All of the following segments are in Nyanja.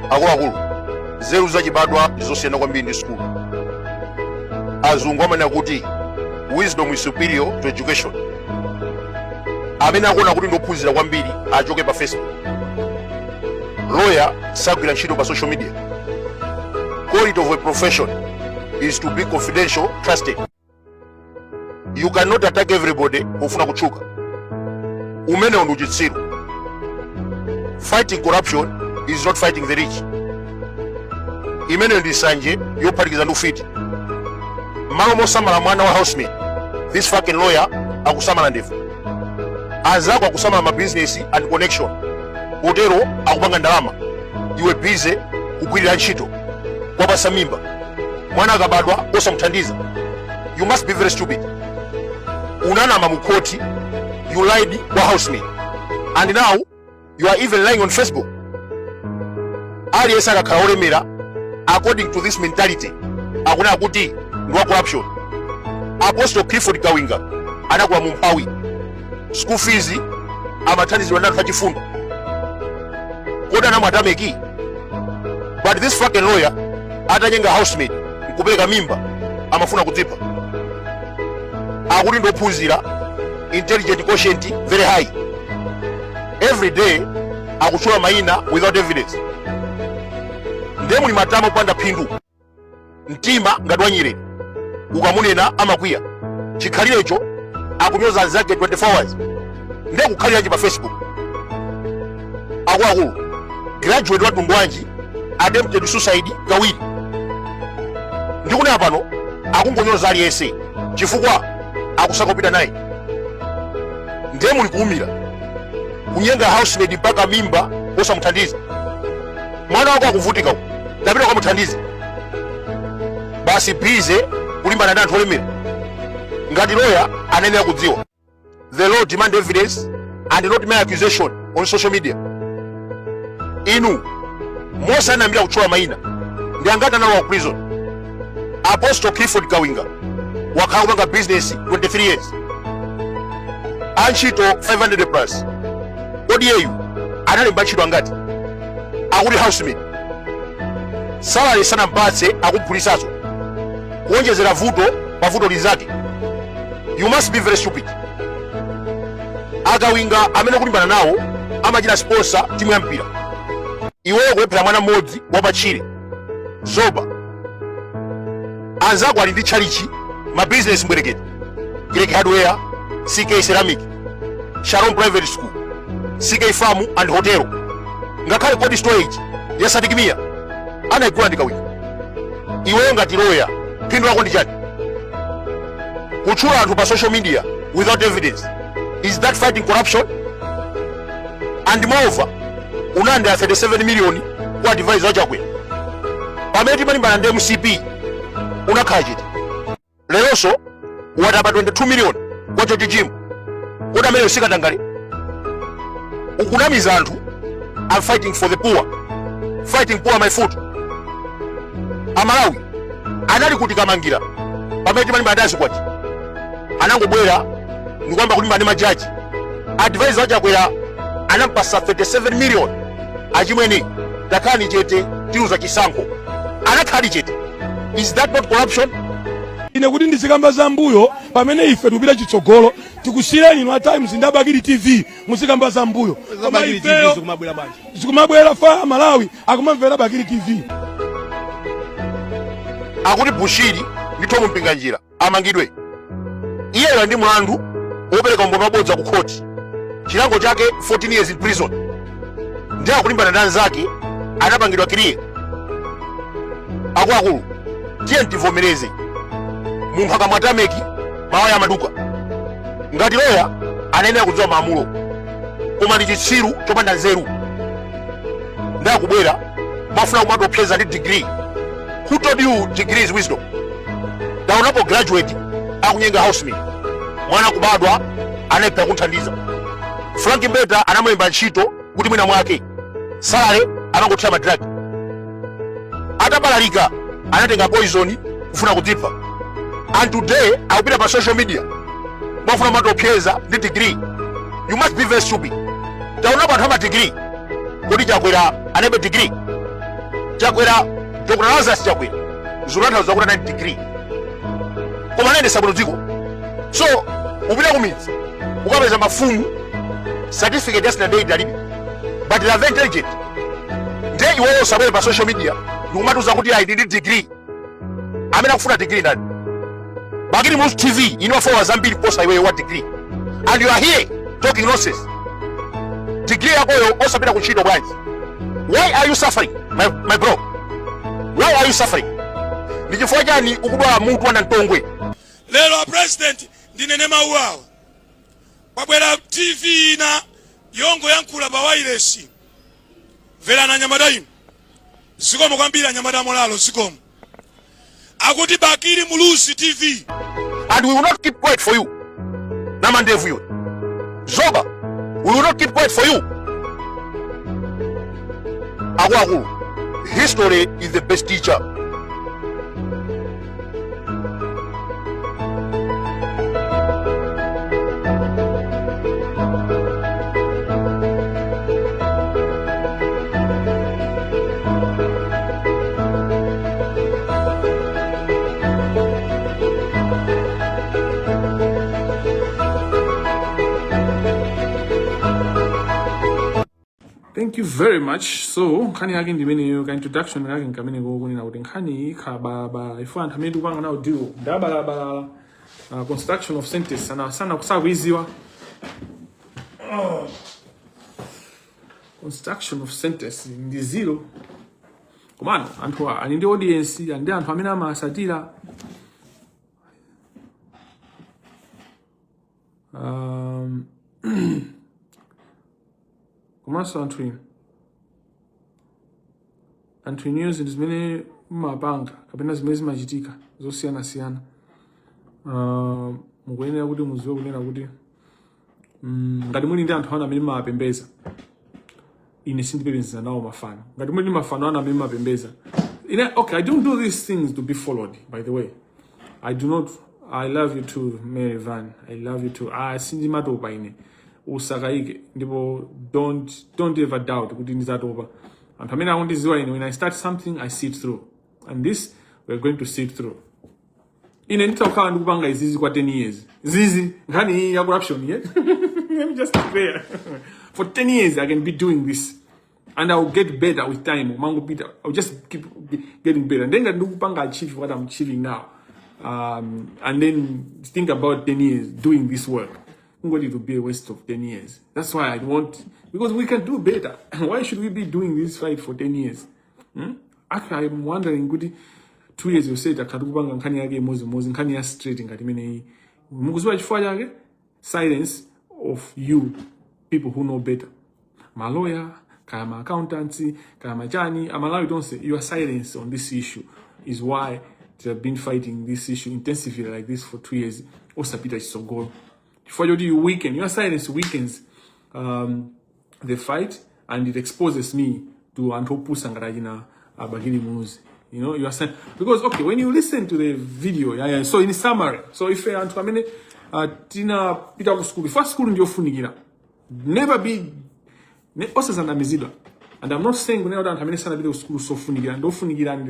Akuluakulu, nzeru zachibadwa ndi zosiyana kwambiri ndi sukulu. Azungu amanena kuti wisdom is superior to education. Amene akuona kuti ndiophunzira kwambiri achoke pa Facebook. Lawyer sagwira ntchito pa social media. Quality of a profession is to be confidential, trusted. You cannot attack everybody pofuna kutchuka. Umenewo ndi uchitsiru. Fighting corruption is not fighting the rich. Imeneyo ndi nsanje yophatikiza ndi ufiti. Mmalo mosamala mwana wa housemaid, this fucking lawyer akusamala ndevu. Anzako akusamala mabizinesi and connection, potero akupanga ndalama. Iwe busy kugwirira ntchito, kuwapasa mimba, mwana akabadwa osamuthandiza. You must be very stupid. Unanama mu khoti, you lied kwa housemaid, and now you are even lying on Facebook. Aliyense akakhala olemera, according to this mentality, akunena kuti ndi wa corruption. Apostle Clifford Kawinga anakula mu umphawi, school fees amathandizidwa ndi anthu achifundo. Kodi anamwa tameki? But this fucking lawyer atanyenga housemaid nkupereka mimba, amafuna kudzipha. Akuti ndiophunzira, intelligent quotient very high. Every day akutchula mayina without evidence. Ndiye muli matama opanda phindu, mtima ngati wa nyerere, ukamunena amakwiya. Chikhalirecho akunyoza anzake 24 hours. Ndiye kukhaliranji pa Facebook? Akuluakulu, graduate wa mtundu wanji attempted suicide kawiri? Ndikunena pano akungonyoza aliyense chifukwa akusaka kupita naye. Ndiye muli kuumira kunyenga housemaid mpaka mimba osamuthandiza. Mwana wako akuvutika uko, tapita ukamuthandize. Basi busy kulimbana ndi anthu olemera. Ngati lawyer anayenera kudziwa the law demand evidence and not mere accusation on social media. Inu Mose anayambira kutchula mayina, ndi angati analowa ku prison? Apostle Clifford Kawinga wakhala kupanga business 23 years, antchito 500 plus. Kodi yeyu analemba ntchito angati? Akuti housemaid salary sanampatse, akuphulisaso, kuonjezera vuto pa vuto linzake. You must be very stupid. Akawinga amene kulimbana nawo amachita sponsor timu ya mpira, iweyo kulephera mwana mmodzi wapatchire zoba. Anzako ali ndi tchalichi, mabizinesi mbwerekete, Greek Hardware, CK Ceramic, Shalom Private School, CK Farm and Hotel, ngakhale cold storage ya Satikimia anayigula ndi Kawinga. Iweyo ngati lawyer, phindu lako ndi chani? Kutchula anthu pa social media without evidence, is that fighting corruption? And moreover, unalandira 37 million kwa advisor wachakwera. Pamene timalimbana ndi MCP unakhala chete. Leronso watapa 22 million kwa George Jim. Kodi amene usikatangale ukunamiza anthu? I'm fighting for the poor, fighting poor my foot. Amalawi anali kuti Kamangira pamene timalimbana ndi azikwati? Anangobwera ndikuyamba kulimbana ndi majaji. Advisor wachakwera anampasa 37 million. Achimwene, takhalani chete, tiluza chisankho. Anakhala chete. Is that not corruption? Ine kuti ndizikamba za mbuyo pamene ife tikupita chitsogolo? Tikusiyireni inu a Times ndi Abakili TV, muzikamba za mbuyo, koma Bakili TV ifeyo zikumabwera bwanji? Zikumabwera fa Malawi akumamvera Bakili TV. Akuti Bushiri ndi Tom Mpinganjira amangidwe. Iyeyo ndi mlandu wopereka umboni wabodza ku khoti, chilango chake 14 years in prison. Ndi akulimbana ndi anzake anapangidwa clear. Akuluakulu, tiye tivomereze, munthu akamwa tameki mawaya amaduka. Ngati loya anayenera kudziwa malamulo, koma ndi chitsiru chopanda nzeru. Ndi akubwera mwafuna kumatopseza ndi degree. Who told you degree is wisdom? Ndaonapo graduate akunyenga housemaid, mwana kubadwa anayipha kunthandiza. Frank Mbeta anamulemba ntchito kuti mwina mwake salary, amangothira madragi. Atabalalika anatenga poison kufuna kudzipha. And today akupita pa social media mwafuna matopseza ndi degree. You must be very stupid. Taonapo anthu ama degree Kodi Chakwera analibe degree? Chakwera, Dr Lazarus Chakwera, zikutanthauza kuti anali degree, koma anayendetsa bwino dziko. So upita kumidzi ukapeza mafumu certificate ya standard 8 alibe, but they are very intelligent. Ndiye iweyo usabwere pa social media ndikumatiuza kuti ayi, ndi degree. Amene akufuna degree ndani? Bakili Muluzi TV ili ma followers ambiri kuposa iweyo wa degree, and you are here talking nonsense. Degree yakoyo osapita kuntchito bwanji? Why are you suffering, my bro? Why are you suffering? Ndi chifukwa chani ukudwala mutu wa namtongwe? Lero a President, ndinene mawu awa. Kwabwera TV ina yongoyankhula pa wailesi. Mverani anyamata inu. Zikomo kwambiri anyamata amolalo, zikomo. Akuti Bakili Muluzi TV. And we will not keep quiet for you, namandevu iwe zoba. We will not keep quiet for you. Akuluakulu, history is the best teacher. Thank you very much. So nkhani yake ndi imeneyo, ka introduction kake nkamene kokunena kuti nkhani iyi ikhala balabala ifo anthu amene tikupanga nawo deal ndabalabalala construction of sentence sana sana kusakuiziwa. Oh. Construction of sentence ndi zero, komano anthu ali ndi audience, ali ndi anthu amene amasatira. Komanso anthu inu, anthu inuyo, zinthu zimene mumapanga kapena zimene zimachitika zosiyanasiyana, mukuyenera kuti muziwe kunena kuti ngati muli ndi anthu anu amene mumapembeza, ine sindipembeza nawo mafano. Ngati muli ndi mafano anu amene mumapembeza, ine, okay, I don't do these things to be followed, by the way. I do not. I love you too, Mary Van, I love you too. Ah, sindimatopa ine, usakayike, ndipo don't ever doubt kuti ndizatopa. Anthu amene akundiziwa ine, when I start something, I see it through, and this we're going to see it through. Ine nditakhala ndikupanga izizi kwa 10 years, zizi nkhani iyi ya corruption, yeah? Let me just declare, for 10 years I can be doing this and I will get better with time. Mangopita, I'll just keep getting better. Then ngati ndikupanga achieve what I'm achieving now, and then think about 10 years doing this work, ngoti it will be a waste of 10 years. That's why I want, because we can do better. Why should we be doing this fight for 10 years, Actually, I'm wondering kuti 2 years yonse takhala tikupanga nkhani yake imodzi, nkhani ya straight ngati imeneyi. Mukuziwa chifukwa chake? Silence of you people who know better, maloya kaya ma accountants kaya machani, Amalawi tonse, your silence on this issue is why they have been fighting this issue intensively like this for 2 years, osapita chitsogolo, chifukwa choti you weaken, your silence weakens the fight and it exposes me to anthu opusa ngati achina Bakili Muluzi. You know, you are saying, because okay, when you listen to the video, yeah. So in summary, so ife anthu amene tinapita ku school, first school ndiyofunikira. Never be osazanamizidwa. And I'm not saying kunena kuti anthu amene sanapite ku school sofunikira, ndofunikira, and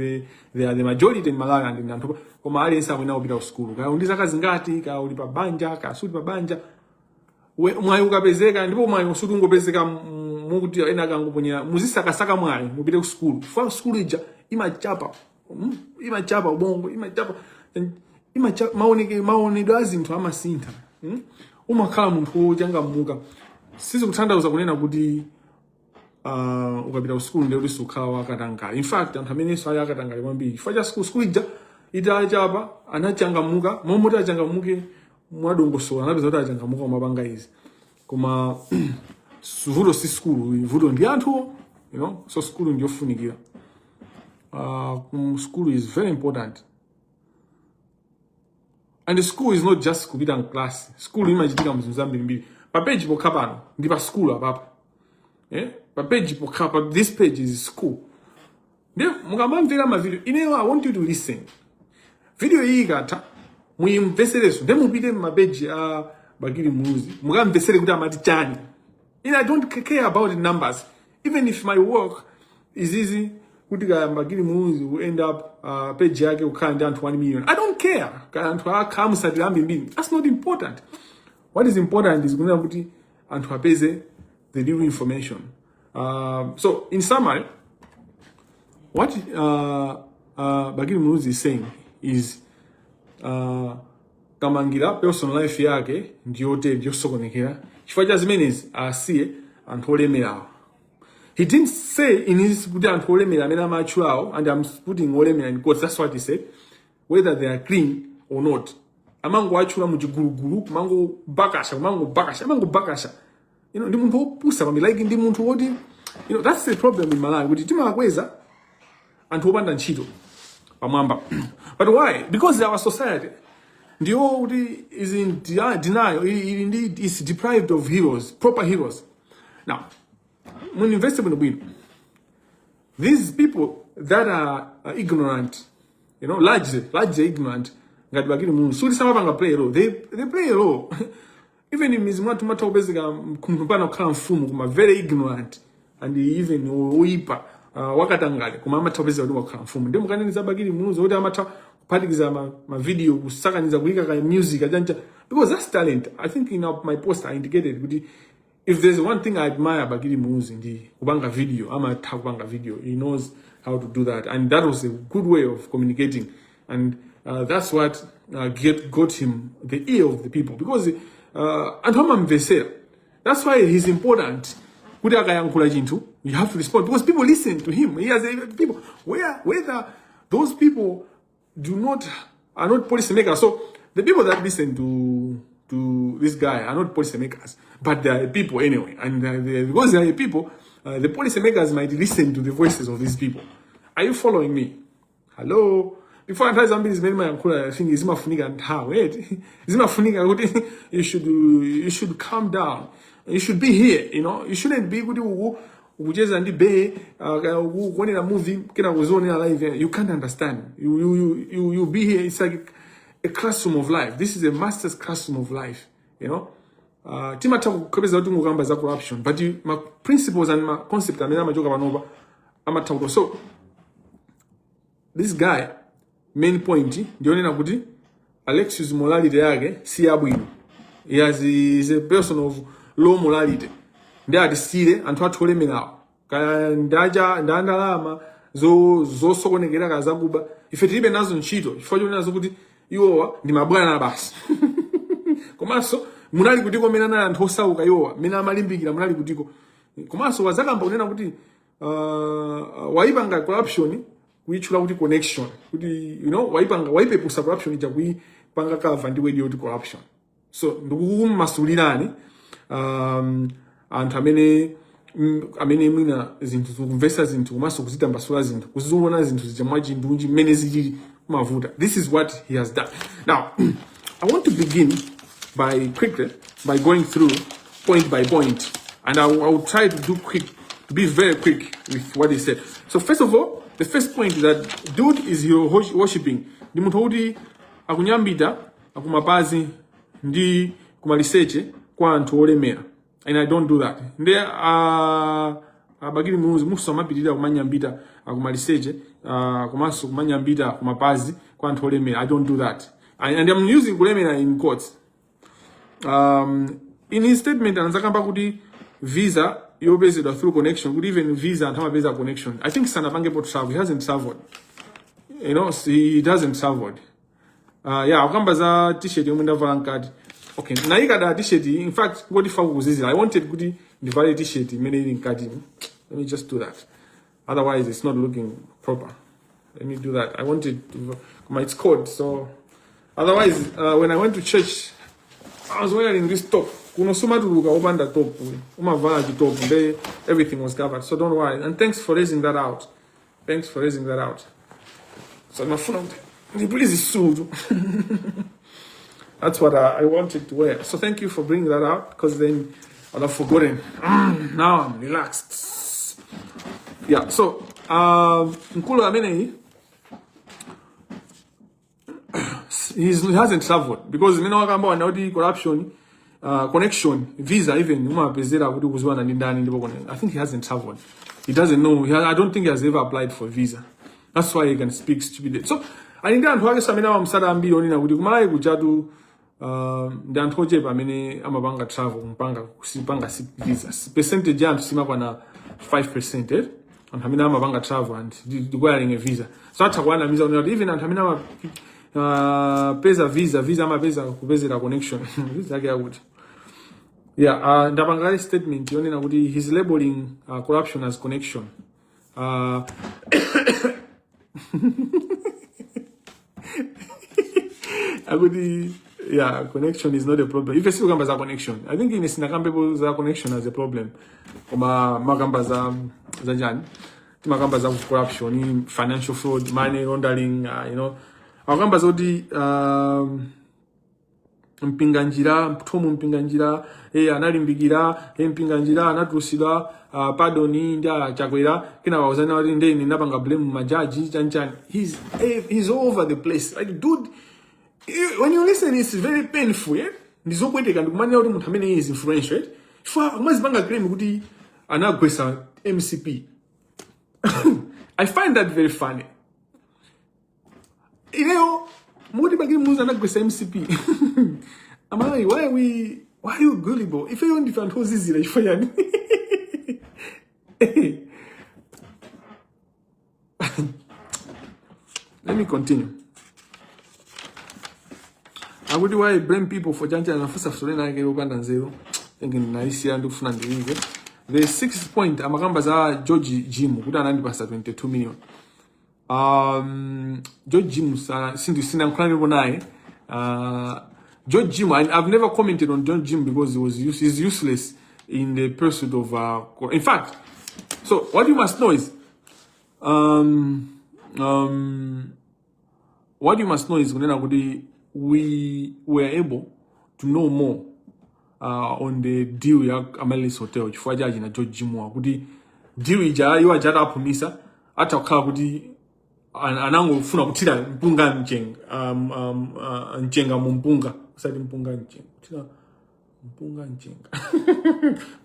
they are the majority in Malawi and ndi anthu, koma aliyense akuyenera kupita ku school. Kaya uli ndi zaka zingati, kaya uli pa banja, kaya suli pa banja, mwayi ukapezeka, ndipo mwayi usuti ungopezeka mukuti ena akangoponyera, muzisakasaka mwayi mupite ku sukulu, chifukwa sukulu ija imachapa, imachapa ubongo, imachapa, maonedwe a zinthu amasintha, Umakhala munthu wochangamuka. Sizikutanthauza kunena kuti ukapita ku sukulu ndiye kuti sukhala wakatangale. In fact, anthu amenenso ali akatangale kwambiri chifukwa cha sukulu, sukulu ija itachapa anachangamuka, momwe achangamuke mwadongosolo, anapeza kuti achangamuka kumapanga izi. Koma vuto si sukulu, vuto ndi anthuwo. So sukulu ndiyofunikira. School is very important, and school is not just kupita mclass. School imachitika mzinthu zambirimbiri. Pa page pokha pano ndi pa school apapa, eh? Pa page pokha pa, this page is school. Ndiye mukamamvera mavideo ineyo, I want you to listen. Video iyi ikatha, muyimvesereso, ndiye mupite mmapeji a Bakili Muluzi mukamvesere kuti amati chani. Ine I don't care about the numbers. Even if my work is easy, kuti kaya Bakili Muluzi will end up page yake kukhala ndi anthu 1 million. I don't care. Kaya anthu akhala musatira ambirimbiri. That's not important. What is important is kunena kuti anthu apeze the real information. So in summary, what Bakili Muluzi is saying is Kamangira personal life yake ndiyote ndiyosokonekera chifukwa cha zimenezi asiye anthu olemerawo. He didn't say in his kuti anthu olemera amene amatchulawo, and I'm putting olemera in quotes, that's what he said, whether they are clean or not. Amangowatchula muchigulugulu, kumangobakasha, kumangobakasha, amangobakasha. Ndi munthu wopusa kwambiri, like ndi munthu woti, that's the problem in Malawi, kuti timakweza anthu opanda ntchito pamwamba. But why? Because our society ndiyo kuti is in denial, ili ndi is deprived of heroes, proper heroes. Now, munimvetse bwinobwino. These people that are ignorant, largely ignorant, ngati Bakili Muluzi, suti samapanga play a role. They play a role. Even in mizi mwathu matha kupezeka kumpana kukhala mfumu koma very ignorant and even oipa, wakatangale, koma amatha kupezeka kuti wakhala mfumu. Ndiye mukaneniza Bakili Muluzi kuti amatha kuphatikiza ma video, kusakaniza, kuyika ka music achanja, because that's talent. I think in my post I indicated kuti if there's one thing I admire Bakili Muluzi ndi kupanga video. Amatha kupanga video. He knows how to do that, and that was a good way of communicating, and that's what got him the ear of the people, because anthu amamvesera. That's why he's important, kuti akayankhula chinthu you have to respond, because people listen to him. He has a, people where whether those people do not are not policymakers. So the people that listen to this guy are not policymakers, but they are people anyway. And because they are people, the policymakers might listen to the voices of these people. Are you following me? Hello? Before nthawi zambiri zimene mayankhula, I think zimafunika nthawi, eti zimafunika kuti you should calm down. You should be here. You shouldn't be kuti uku ukucheza ndi be ukuonera movie kena kuzionera live. You can't understand. You be here. It's like a classroom of life. This is a master's classroom of life. Timatha kupeza kuti mukamba za corruption, but ma principles and ma concept amene amachoka panopa amatha kuti. So this guy, main point ndionena kuti Alexius morality yake si yabwino. He is a person of low morality. Ndi atisire anthu athu olemerawo, kaya ndacha ndandalama zosokonekera kaya zakuba, ife tilibe nazo ntchito, chifukwa chonenazo kuti iwowa ndi mabwana basi. Komanso munali kutiko mene anali anthu osauka iwowa, mene amalimbikira munali kutiko? Komanso wazakamba kunena kuti waipanga corruption kuitchula kuti connection, kuti waipanga, waipepusa corruption ija, kuipanga cover ndi word yoti corruption. So ndikukumasulirani anthu amene mwina zinthu zikumvesa zinthu komanso kuzitambasula zinthu, kuziona zinthu zija mwachindunji mmene zichili kumavuta. This is what he has done. Now I want to begin by quickly by going through point by point, and I will try to do quick, to be very quick with what he said. So first of all, the first point is that dude is hero worshiping. Ndi munthu wokuti akunyambita akumapazi ndi kumaliseche kwa anthu olemera, and I don't do that. Ndi Abakili Muluzi muso amapitirira kumanyambita akumaliseche komanso kumanyambita kumapazi kwa anthu olemera. I don't do that, and I'm using kulemera in quotes. In his statement anazakamba kuti visa yopezedwa through connection, kuti even visa anthu amapeza connection. I think sanapangepo travel. He hasn't traveled. He doesn't traveled. Yeah, akukamba za T-shirt yomwe ndavala mkati. Okay, nayika da T-shirt. In fact, ngoti fa kukuzizira, I wanted kuti ndivale T-shirt imene ili mkati. Let me just do that, otherwise it's not looking proper. Let me do that. I wanted to, koma it's cold. So otherwise, when I went to church I was wearing this top. Kuno sumatuluka opanda top, umavala chitop nde everything was covered. So don't worry, and thanks for raising that out. Thanks for raising that out. So mafuna kuti ndipulise sutu. That's what I wanted to wear. So thank you for bringing that out, because then I'd have forgotten. Now I'm relaxed. Yeah, so mkulu ameneyi he hasn't traveled, because mene wakamba wana kuti corruption Connection, visa even umapezera kuti kuziwana ndi ndani ndipo I think he hasn't traveled. He doesn't know. I don't think he has ever applied for visa. That's why he can speak stupid. So ali ndi anthu ake amene amamusata ambiri onena kuti kumalawi kujatu ndi anthu ochepa amene amapanga travel kumpanga kusipanga visa. Percentage ya anthu simakwana 5%, eh? Anthu amene amapanga travel and requiring a visa. So atha kuwanamiza kunena kuti even anthu amene ama peza visa amapeza kupezera connection. Visa yake yakuti, yeah, ndapanga kale statement yonena kuti he's labeling corruption as connection. Akuti, yeah, connection is not a problem. Ife sitikamba za connection. I think ine sinakambepo za connection as a problem, koma makamba za njani, timakamba za corruption, financial fraud, money laundering. Akamba zoti Mpinganjira, Thom Mpinganjira, analimbikira, Mpinganjira anatulusidwa pardon ndi Achakwera, kena wauzana kuti ndeni napanga blame majaji chanchani. He's all over the place. Like, dude, when you listen, it's very painful, yeah? Ndizopweteka ndikumanena kuti munthu amene is influential, right? Chifukwa umazipanga claim kuti anagwesa MCP. I find that very funny. Ineyo mukuti Bakili Muluzi anagwesa MCP. Amalawi, why are you gullible? Ifeyo ndife anthu ozizira chifukwa chani? Let me continue. Akuti why blame people for chancha, anafusa funso lina lake lopanda nzeru. Think ndinalisiya, ndikufuna ndiyike. The sixth point, amakamba za George Jim kuti anandipasa 22 million. George Jim sinayankhulanipo naye. George Jim, I've never commented on George Jim because he's useless in the pursuit of in fact, so what you must know is what you must know is kunena kuti we were able to know more on the deal ya Amaryllis Hotel chifukwa cha achina George Jim, kuti deal ija iwo aja ataphumisa atha kukhala kuti anangofuna kuthira mpunga mchenga, mchenga mu mpunga, usati mpunga mchenga, kuthira mpunga mchenga,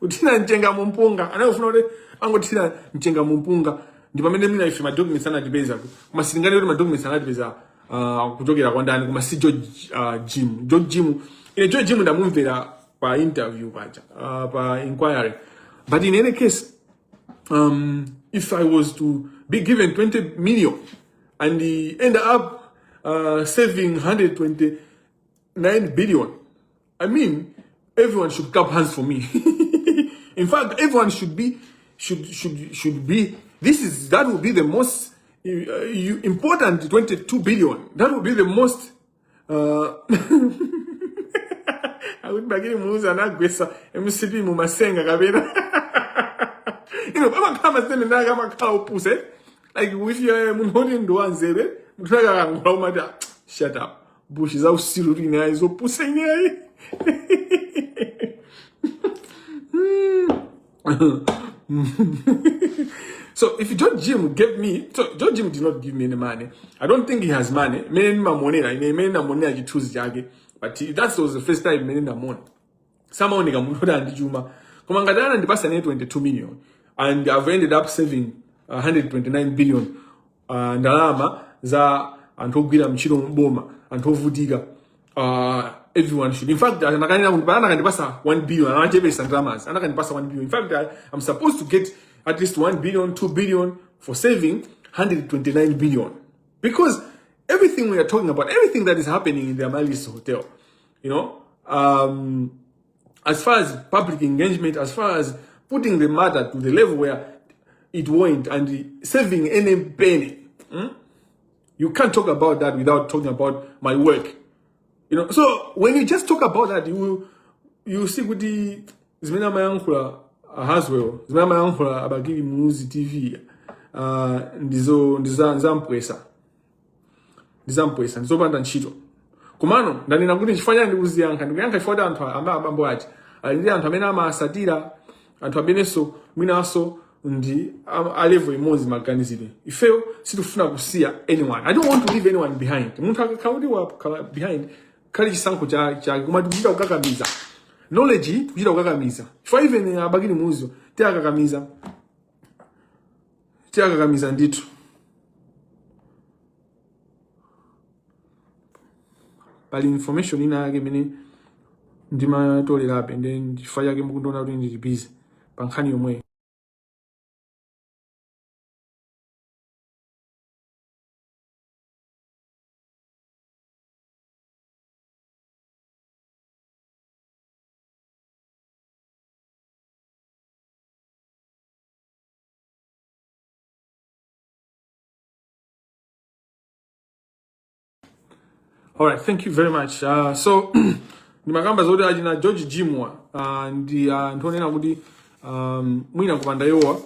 kuthira mchenga mu mpunga, anangofuna kuti angothira mchenga mu mpunga. Ndi pamene mwina ife ma documents anatipeza, koma sitinganene kuti ma documents anatipeza kuchokera kwa ndani, koma si George Jim. George Jim, ine George Jim ndamumvera pa interview paja, pa inquiry. But in any case, if I was to be given 20 million and end up saving 129 billion, I mean, everyone should clap hands for me. In fact, everyone should be, should, should, should be, this is, that will be the most important 22 billion. That will be the most, akuti Bakili Muluzi anagwesa MCP mumasenga kapena. Amakhala masene ake amakhala opusa, eh? Like if you're munthu oti ndi wanzeru, munthu ake akangola umati, "Ah, shut up bushi za usiru ine ayi, zopusa ine ayi." So if George Jim gave me, so George Jim did not give me any money. I don't think he has money. Mene nimamuonera, ine mene namuonera chithunzi chake. But that was the first time mene ndamuona. Samaoneka munthu kuti ali ndi chuma. Koma ngati anandipasa ine 22 million and I've ended up saving 129 billion, ndalama za anthu ogwira ntchito mboma, anthu ovutika, everyone should, in fact, anakanena kuti anakandipasa 1 billion, anachepesa ndalamazi, anakandipasa 1 billion. In fact, I'm supposed to get at least 1 billion, 2 billion for saving 129 billion, because everything we are talking about, everything that is happening in the Amaryllis Hotel, as far as public engagement, as far as putting the matter to the level where it went and saving any penny, You can't talk about that without talking about my work. So when you just talk about that, you see kuti zimene amayankhula Haswell, zimene amayankhula Abakili Muluzi TV, ndizo ndizampwesa, ndizampwesa, ndizopanda ntchito. Komano ndanena kuti chifukwa chani ndikuziyankha, ndikuyankha chifukwa kuti anthu ama abambo aja ali ndi anthu amene amasatira, anthu amenenso mwinanso ndi a level imodzi maganizidwe. Ifeyo sitifuna kusiya anyone. I don't want to leave anyone behind. Munthu akakhala kuti wakhala behind, khali chisankho chake, koma tikuchita kukakamiza. Knowledge iyi tikuchita kukakamiza. Chifukwa even a Bakili Muluzi tiakakamiza. Tiakakamiza ndithu. Pali information ina yake imene ndimatolerabe ndi chifukwa chake mukundiona kuti ndili busy pa nkhani yomweyo. All right, thank you very much. So ndimakamba zoti achina George Jimwa ndi anthu onena kuti mwina kupanda iwowa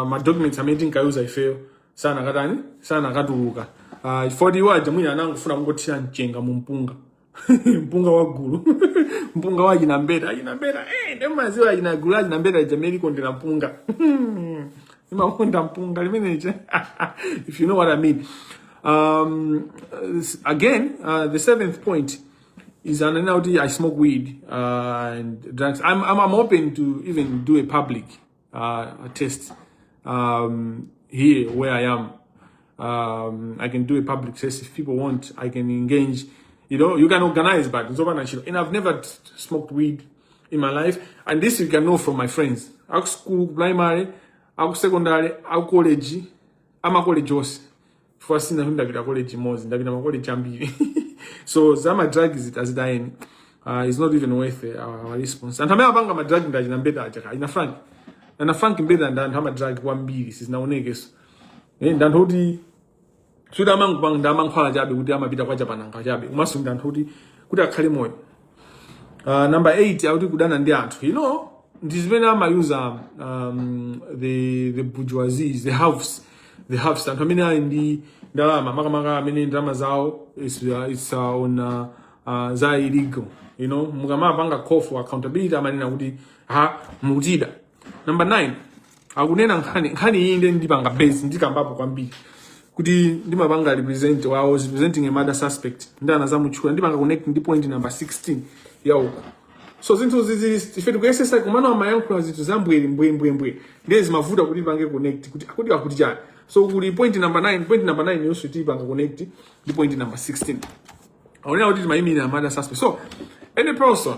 ma documents amene tinkayuza ifeyo sanakatani sanakatuluka chifukwa iwo aja mwina anangofuna kungothira mchenga mu mpunga mpunga wa gulu mpunga wa achina mbeta achina mbeta eh ndimaziwa achina gulu achina mbeta ija meri kondera mpunga imakonda mpunga limeneje if you know what I mean. Again, the seventh point is ananena kuti I smoke weed and drugs. I'm open to even do a public test here where I am. I can do a public test if people want. I can engage. You know, you can organize, but it's open and shit. And I've never smoked weed in my life. And this you can know from my friends. Aku school, primary, aku secondary, aku college, ama college onse. Chifukwa sina ndapita college imodzi, ndapita ma college ambiri. So zama drugs tazitayeni. It's not even worth our response. Anthu amene amapanga ma drug ndi achina Mbeta aja, achina Frank. Ana Frank Mbeta ndi anthu ama drug kwambiri, sizinaonekeso. Eh, ndi anthu kuti suti amangopanga ndi amankhwala chabe kuti amapita kwa chapananga chabe. Komanso ndi anthu kuti akhale moyo. Number 8 akuti kudana ndi anthu. You know, ndi zimene amayuza the bourgeoisie, the house anthu amene ali ndi ndalama makamaka amene ndalama zawo is, is on za illegal. You know, mukamapanga call for accountability amanena kuti ha mukutida. Number 9 akunena nkhani iyi ndi ndipanga base ndikambapo kwambiri kuti ndimapanga represent I was representing a murder suspect ndi anazamutchula ndipanga connect ndi point number 16 ya uko. So zinthu zizili ife tikuyesesa kumano amayankhula zinthu zambwere mbwe mbwe mbwe ndiye zimavuta kuti tipange connect kuti akuti akuti chani. So kuli point number 9, point number 9 yonso tiyipanga connect ndi point number 16. Aonera kuti timayimira murder suspect. So any person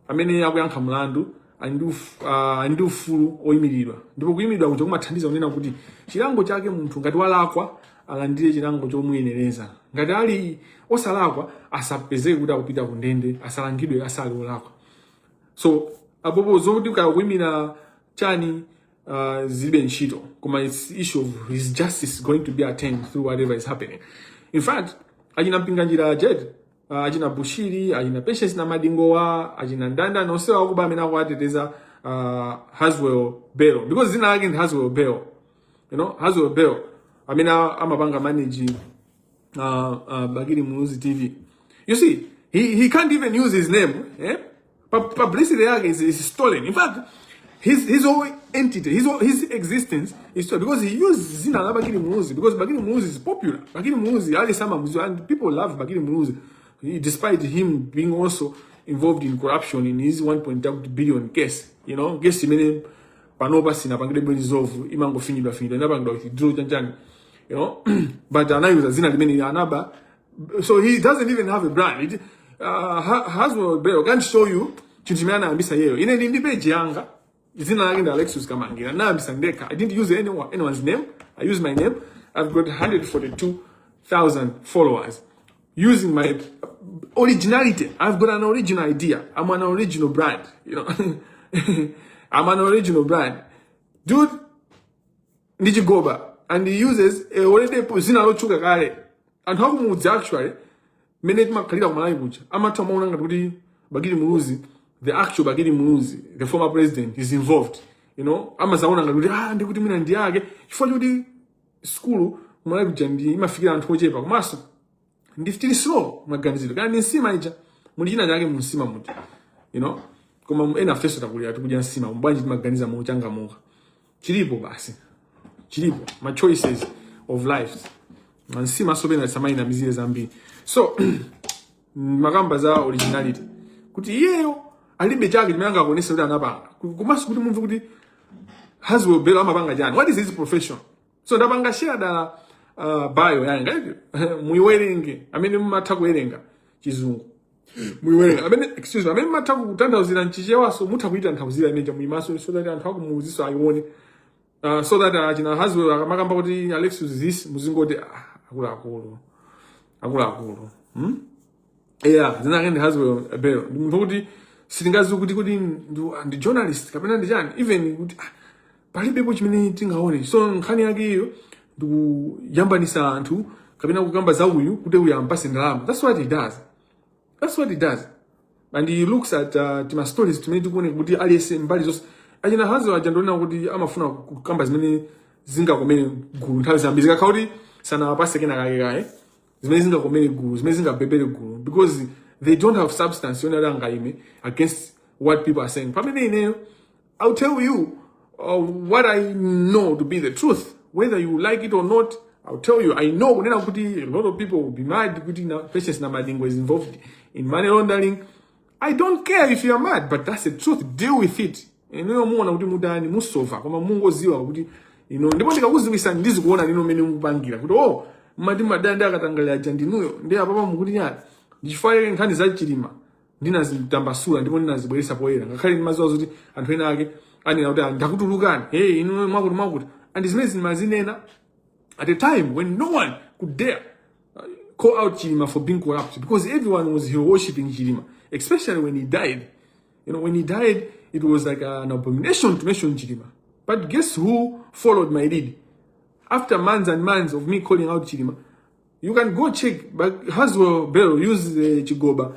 amene akuyankha mlandu ali ndi ali ndi ufulu oyimiridwa ndipo kuyimiridwa kuja kumathandiza kunena kuti chilango chake munthu ngati walakwa alandire chilango chomuyenereza, ngati ali osalakwa asapezeke kuti akupita ku ndende, asalangidwe asali olakwa. So apopo zokuti kaya kuyimira chani zilibe ntchito, koma it's issue of his justice going to be attained through whatever is happening. In fact, achina Mpinganjira jet, achina Bushiri, achina Patience na Madingowa, achina Ndanda nonsewa akuba amene akuwateteza Haswell Bell, because zina lake ndi Haswell Bell, you know, Haswell Bell amene amapanga manage Bakili Muluzi TV. You see, he can't even use his name, eh? Publicity yake is stolen. In fact, his whole entity, his existence is stolen because he used zina la Bakili Muluzi, because Bakili Muluzi is popular. Bakili Muluzi, Ali Sama Muzi, and people love Bakili Muluzi, despite him being also involved in corruption in his 1.2 billion case. You know, case imene panopa sinapangidwe resolve, imangofinyidwa finyidwa, inapangidwa withdraw chanchani. You know, but anayuza zina limene anaba, so he doesn't even have a brand. Haswell Bell can't show you chinthu chimene anayambisa iyeyo. Ine ndi page yanga, zina lake ndi Alexius Kamangira, anayambisa ndekha. I didn't use anyone's name. I use my name. I've got 142,000 followers using my originality. I've got an original idea. I'm an original brand, you know. I'm an original brand. Dude ndi chigoba and he uses a already zina lotchuka kale. Anthu akumudzi actually mmene timakhalira kumalawi kuja amatha kumaona ngati kuti Bakili Muluzi, the actual Bakili Muluzi, the former president, is involved, you know. Amazaona ngati kuti ah ndikuti mwina ndi yake chifukwa chokuti skulu kumalawi kuja ndi imafikira anthu ochepa komanso ndi tili slow maganizidwe kaya ndi nsima ija muli china chake mu nsima muja, you know. Koma ena afeso takulira tikudya nsima bwanji timaganiza mochangamuka. Chilipo basi, chilipo ma choices of life nsima sopena tisamayinamizire zambiri. So makamba za originality kuti iyeyo Alibe chake chimene angakuonesa kuti anapanga. Komanso kuti mumve kuti Haswell Bello amapanga chani. What is his profession? So ndapanga share dala bio yanga muiwerenge amene mumatha kuwerenga chizungu. Muiwerenga amene, excuse me, amene mumatha kutanthauzira mchichewaso mutha kuitanthauzira imeja muimaso so that anthu akumuziso ayione. So that achina Haswell akamakamba kuti Alexius this muzingoti ah, akuluakulu akuluakulu? Yeah, dzina lake ndi Haswell Bello. Ndi munthu kuti sitingaziwe kuti ndi journalist kapena ndi chani even kuti ah, palibepo chimene tingaone. So nkhani yake iyo ndikuyambanisa anthu kapena kukamba za uyu kuti uyu ampase ndalama. That's what he does, that's what he does. And he looks at tima stories timene tikuoneka kuti aliyense mbali zonse. Achina Haswell aja ndionena kuti amafuna kukamba zimene zingakomere gulu nthawi zambiri zikakhala kuti sanawapase kena kake kaye, zimene zingakomere gulu, zimene zingabebere gulu, because they don't have substance yonena kuti angaime against what people are saying. Pamene ineyo, I'll tell you what I know to be the truth, whether you like it or not. I'll tell you. I know kunena kuti a lot of people will be mad kuti na Patience Namadingo is involved in money laundering. I don't care if you are mad, but that's the truth. Deal with it. Inuyo muona kuti mutani musova, koma mungoziwa kuti ino ndipo ndikakuziwisa ndizikuona nino mmene mukupangira kuti oh, mmati madanda akatangalira aja ndinuyo ndi apapa mukuti nyani. Ndichifukwa chake nkhani za Chilima ndinazitambasula ndipo ndinazibweretsa poyera, ngakhale ndimaziwa zoti anthu ena ake anena kuti, "Ah, ndakutulukani, hey, inu mwakuti mwakuti," and zimene zimazinena at a time when no one could dare call out Chilima for being corrupt, because everyone was hero worshipping Chilima, especially when he died. When he died, it was like an abomination to mention Chilima. But guess who followed my lead? After months and months of me calling out Chilima, you can go check, but Haswell Bello used the Chigoba,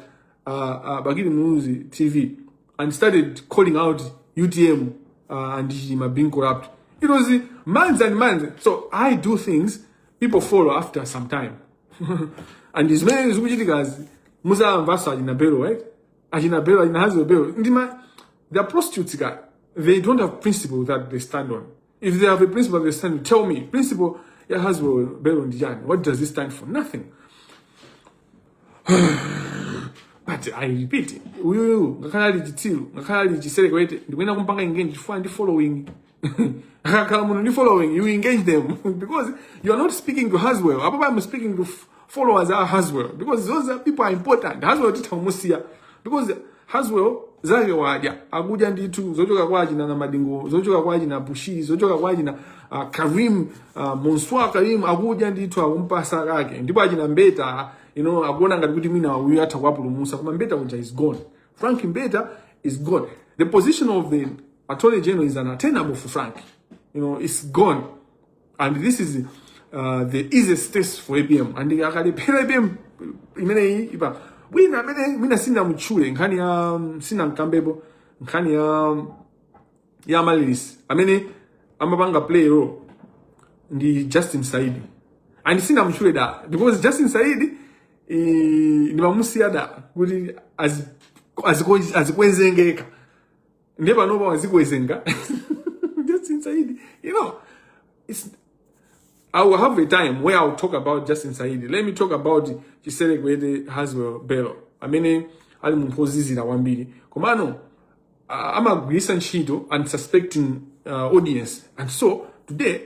Bakili Muluzi TV and started calling out UTM and Chilima being corrupt. It was months and months. So I do things, people follow after some time. And zimene zikuchitikazi muzamvaso achina Bello, right? Achina Bello, achina Haswell Bello. Ndima, they are prostitutes, guy. They don't have principle that they stand on. If they have a principle they stand on, tell me, principle ya Haswell Bello ndi chani? What does this stand for? Nothing. But I repeat, uyuyu ngakhale ali chitsiru, ngakhale ali chiserekwete, ndikuyenda kumpanga engage chifukwa ndi following. Akakhala munthu ndi following, you engage them because you are not speaking to Haswell. Apo I'm speaking to followers a Haswell because those are people are important. Haswell titha kumusiya because Haswell zake wadya, akudya ndithu zochoka kwa achina na Madingo, zochoka kwa achina Bushiri, zochoka kwa achina Karim, Monswa Karim, akudya ndithu, akumpasa kake. Ndipo achina Mbeta akuona ngati kuti mwina uyu atha kuwapulumutsa, koma Mbeta uja is gone. Frank Mbeta is gone. The position of the attorney general is unattainable for Frank. It's gone. And this is the easiest test for APM. And akalephera APM imeneyi ipa wina amene mwina sinamutchule nkhani ya sinamkambepo nkhani ya Amaryllis amene amapanga play role ndi Justin Saidi, and sinamutchule da because Justin Saidi ndimamusiya da kuti azikwezengeka. Ndiye panopa wazikwezenga Justin Saidi. You know it's I will have a time where I'll talk about Justin Saidi. Let me talk about Chiserekwete Haswell Bello amene ali munthu wozizira kwambiri, komano amagwiritsa ntchito unsuspecting audience. And so today,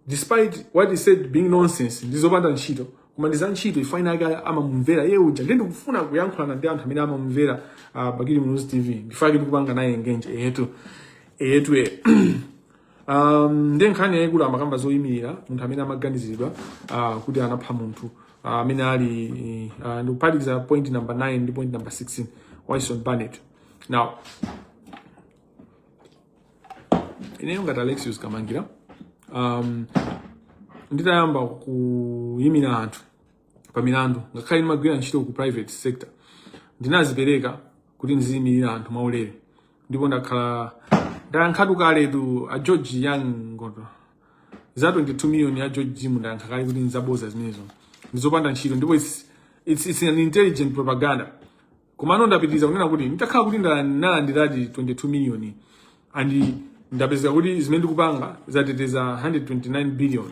despite what he said being nonsense, ndizopanda ntchito, koma ndi za ntchito ifaina ake amamumvera iye uja. Ndiye ndikufuna kuyankhulana ndi anthu amene amamumvera Bakili Muluzi TV. Ndifake ndikupanga naye engage. Eyetu, eyetu e ndiye nkhani yayikulu amakamba zoyimirira munthu amene amaganiziridwa kuti anapha munthu amene ali ndikuphatikiza point number 9 ndi point number 16, Wilson Barnett. Now ineyo ngati Alexius Kamangira, nditayamba kuyimira anthu pa milandu, ngakhale ndimagwira ntchito ku private sector, ndinazipereka kuti ndiziyimirira anthu mwaulere. Ndipo ndakhala ndayankhatu kaletu a George Young Ngoto za 22 million ya George Jim. Ndayankha kale kuti ndizaboza zimenezo, ndizopanda ntchito, ndipo it's an intelligent propaganda. Komano ndapitiriza kunena kuti nditakhala kuti ndalandiradi 22 million and ndapezeka kuti zimene ndikupanga zateteza 129 billion,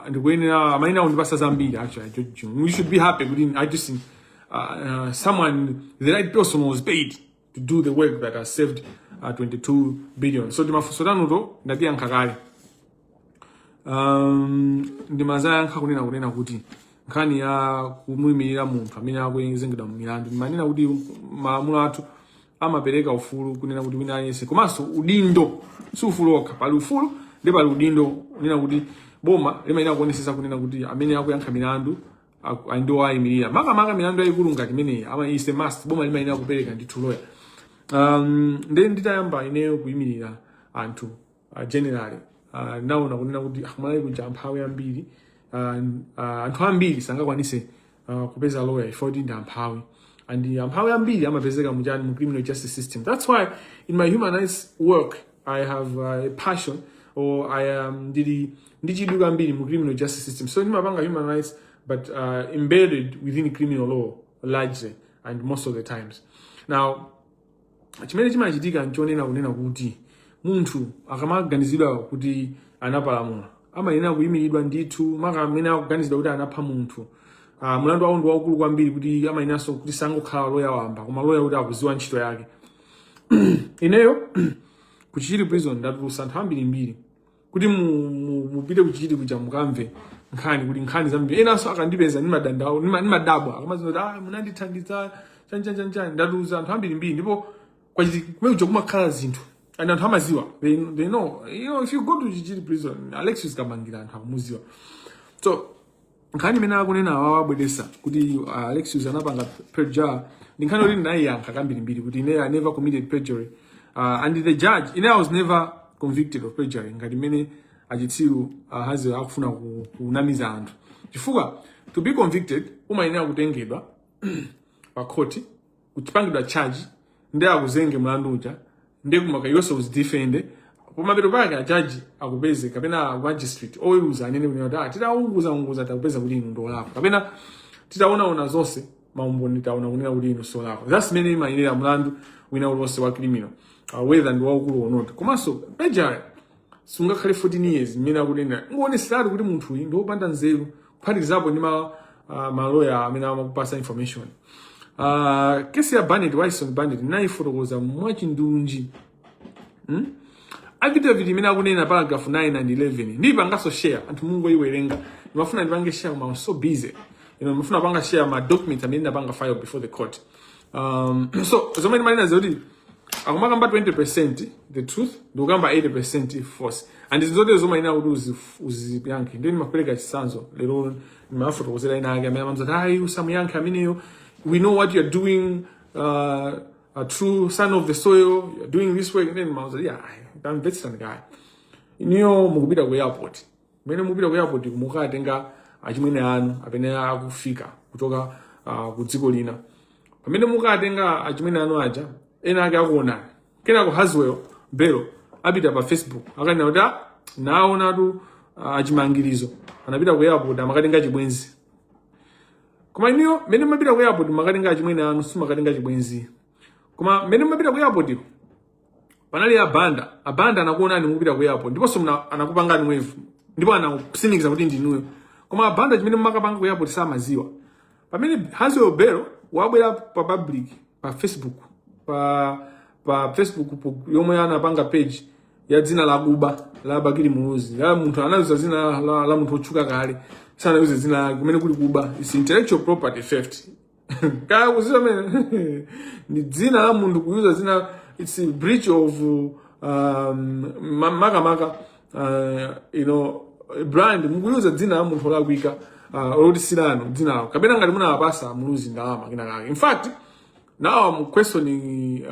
ndikuyenera amayenera kundipasa zambiri. Actually, George Jim, we should be happy kuti I just someone, the right person was paid to do the work that has saved 22 billion. So timafunso tanuto ndatiyankha kale. Ndimazayankha kunena kuti nkhani ya kumuyimirira munthu amene akuyezengedwa mu milandu, ndimanena kuti malamulo athu amapereka ufulu kunena kuti wina aliyense, komanso udindo, si ufulu okha, pali ufulu ndi pali udindo kunena kuti boma limayenera kuonesesa kunena kuti amene akuyankha milandu ali ndi owayimirira, makamaka milandu yayikulu ngati imeneyi ama is a must, boma limayenera kupereka ndithu lawyer. Ndi nditayamba ineyo kuyimirira anthu generally, naona kunena kuti akumalawi kuja amphawi ambiri, anthu ambiri sangakwanise kupeza lawyer ifo kuti ndi amphawi, and amphawi ambiri amapezeka muchani, mu criminal justice system. That's why in my human rights work I have a passion or I am ndili ndi chidwi kwambiri mu criminal justice system. So ndimapanga human rights but embedded within criminal law largely and most of the times. Now chimene chimachitika nchonena kunena kuti munthu akamaganizidwa kuti anapalamula amayenera kuyimiridwa ndithu, maka amene akuganizidwa kuti anapha munthu. Mulandu wawo ndi waukulu kwambiri kuti amayeneranso kuti sangokhala loya wamba, koma loya kuti akuziwa ntchito yake. Ineyo ku Chichiri Prison ndatulutsa anthu ambirimbiri. Kuti mupite ku Chichiri kuja mukamve nkhani, kuti nkhani zambiri. Enanso akandipeza nimadandawo, nimadabwa akamaziwa kuti ah, munandithandiza chani chani chani chani. Ndatulutsa anthu ambirimbiri ndipo kwachiti kumene kuja kumakhala zinthu and anthu amaziwa, they know. If you go to Chichiri Prison, Alexius Kamangira anthu akumuziwa. So nkhani imene akunena awa abweresa kuti Alexius anapanga perjury ndi nkhani yoti ndinayiyankha kambirimbiri kuti ine I never committed perjury, and the judge, ine I was never convicted of perjury ngati mmene achitsiru hazi akufuna kunamiza anthu, chifukwa to be convicted umayenera kutengedwa pa court, kupangidwa charge ndi akuzenge mlandu uja, ndi kumaka iwenso uzidefende. Pamapeto pake ajaji akupeze kapena magistrate oweruza anene kuti ah, titaunguza unguza takupeza kuti inu ndolakwa, kapena titaonaona zonse maumboni taona kunena kuti inu solakwa. That's mene imayenera mlandu wina uliwonse wa criminal, whether ndi waukulu or not. Komanso perjury sungakhale 14 years mmene akunena, ngowoneseratu kuti munthu uyu ndi wopanda nzeru, kuphatikizapo ndi maloya amene amakupasa information. Kesi ya Barnett, Wison Barnett, nayifotokoza mwachindunji. Affidavit imene akunena paragraph 9 and 11 ndipanganso share, anthu mungoyiwerenga. Ndimafuna ndipange share koma I'm so busy. Ndimafuna panga share ma documents amene ndapanga file before the court. So zomwe ndimanena zoti akumakamba 20% the truth, ndikukamba 80% false, and zinthu zomayenera kuti uziyankhe. Ndiye ndimapereka chitsanzo lero, ndimafotokozera ena ake amene amamzati ayi, usamuyankhe ameneyo, we know what you're doing, a true son of the soil, you're doing this work. Then ndimauza, yeah, tamvetserani kaya, iniyo mukupita ku airport, mmene mukupita ku airport mukatenga achimwene anu amene akufika kuchoka ku dziko lina. Pamene mukatenga achimwene anu aja, ena ake akuonani. Kenako Haswell Bello apita pa Facebook akanena kuti ah, naonatu achimangirizo anapita ku airport amakatenga chibwenzi. Koma iniyo mmene mumapita ku airport makatenga achimwene anu, simakatenga chibwenzi. Koma mmene mumapita ku airport iko panali abanda, abanda anakuonani mukupita ku airport, ndiponso anakupangani wave ndipo anakusimikiza kuti ndinuyo. Koma abanda chimene mumakapanga ku airport samaziwa. Pamene Haswell Bello wabwera pa public pa Facebook, pa Facebook yomwe anapanga page ya dzina la kuba la Bakili Muluzi, la munthu anayuza dzina la munthu otchuka kale, sanayuze dzina lake, kumene kuli kuba, is intellectual property theft. Kaya kuziwa mene ndi dzina la munthu kuyuza dzina, it's a breach of makamaka brand, mukuyuza dzina la munthu olakwika, oloti silano dzina lawo, kapena ngati munawapasa Muluzi ndalama kina kake. In fact, now I'm questioning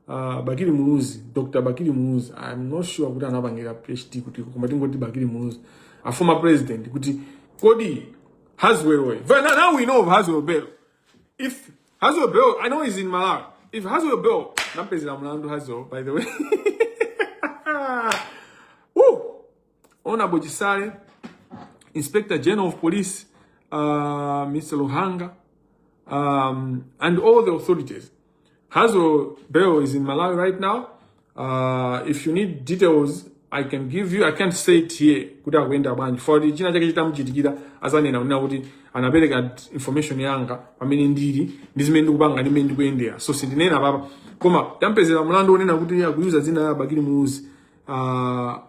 Bakili Muluzi, Dr. Bakili Muluzi. I'm not sure kuti anapangira PhD kuti, koma tingoti Bakili Muluzi, a former president, kuti kodi Haswell oyo. But now we know of Haswell Bello. If Haswell Bello, I know he's in Malawi. If Haswell Bello, nampezera mlandu Haswell, by the way. Woo! Honorable Chisale, Inspector General of Police, Mr. Luhanga, and all the authorities. Haswell Bello is in Malawi right now. If you need details, I can give you, I can't say it here kuti akuyenda bwanji, for china chake chitamuchitikira azanena kunena kuti anapereka information yanga pamene ndili ndi zimene ndikupanga ndi mmene ndikuyendera, so sindinena papa. Koma tampezera mlandu wonena kuti akuyuza dzina la Bakili Muluzi,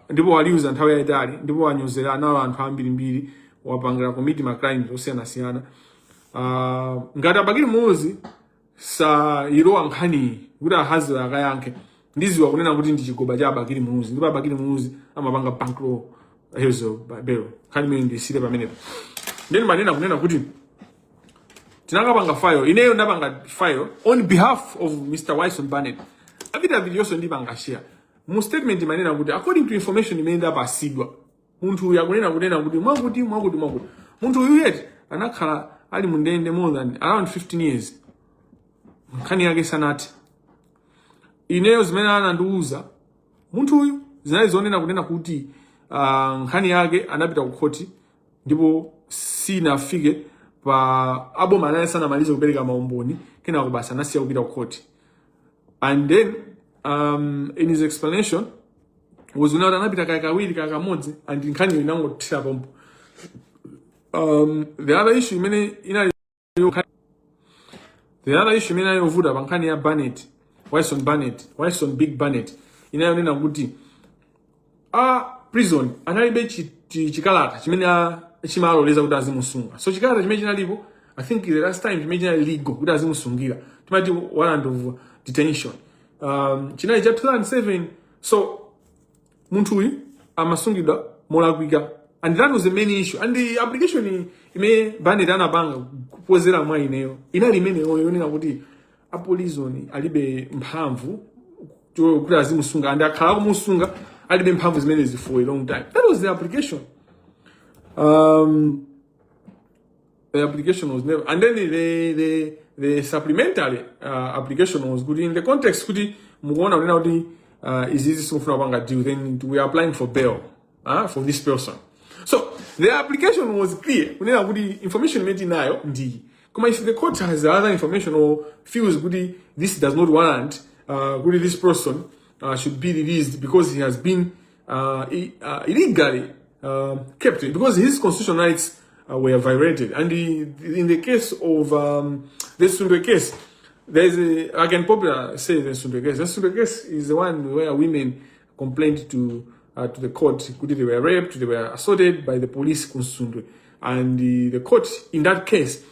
ndipo waliuza nthawi yayitali, ndipo wanyozera nawo anthu ambirimbiri, wapangira commit ma crimes osiyanasiyana. Ngati a Bakili Muluzi sayilowa nkhaniyi kuti ahazira akayankhe, ndiziwa kunena kuti ndi chigoba cha a Bakili Muluzi, ndipo a Bakili Muluzi amapanga bankroll Hazel Belo. Nkhani imene ndisire pamenepo. Then manena kunena kuti tinakapanga file, ineyo ndapanga file on behalf of Mr Wyson Barnett. Affidavit yonso ndipanga share. Mu statement manena kuti according to information imene ndapasidwa, munthu uyu akunena kunena kuti mwakuti mwakuti mwakuti. Munthu uyu yet anakhala ali mundende more than around 15 years, nkhani yake sanati. Ineyo zimene anandiuza munthu uyu zinali zonena kunena kuti nkhani yake anapita ku khoti ndipo sinafike pa aboma, anali sanamalize kupereka maumboni, kenako basi anasiya kupita ku khoti. And then in his explanation was kuti anapita kaya kawiri, kaya kamodzi, and nkhaniyo inangothera pompo. The other issue imene yovuta pa nkhani ya Barnett, Wyson Barnett, Wyson Big Barnett, inayonena kuti a prison analibe chikalata chimene chimaloleza kuti azimusunga. So chikalata chimene chinalipo, I think the last time chimene chinali legal kuti azimusungira, timati warrant of detention, chinali cha 2007. So munthu uyu amasungidwa molakwika, and that was the main issue. And the application imene Barnett anapanga kupozera mwa ineyo inali imeneyo yonena kuti a prison alibe mphamvu kuti azimusunga, and akhala akumusunga alibe mphamvu zimenezi for a long time. That was the application. The application was never, and then the supplementary application was good in the context kuti mukuona kunena kuti izizi simufuna kupanga deal, then we are applying for bail for this person. So the application was clear kunena kuti information imene tinayo ndi, koma if the court has other information or feels kuti this does not warrant kuti this person should be released because he has been illegally kept, because his constitutional rights were violated. And in the case of the Sundwe case, there's a, I can popularly say the Sundwe case. The Sundwe case is the one where women complained to the court kuti they were raped, they were assaulted by the police ku Nsundwe. And the court in that case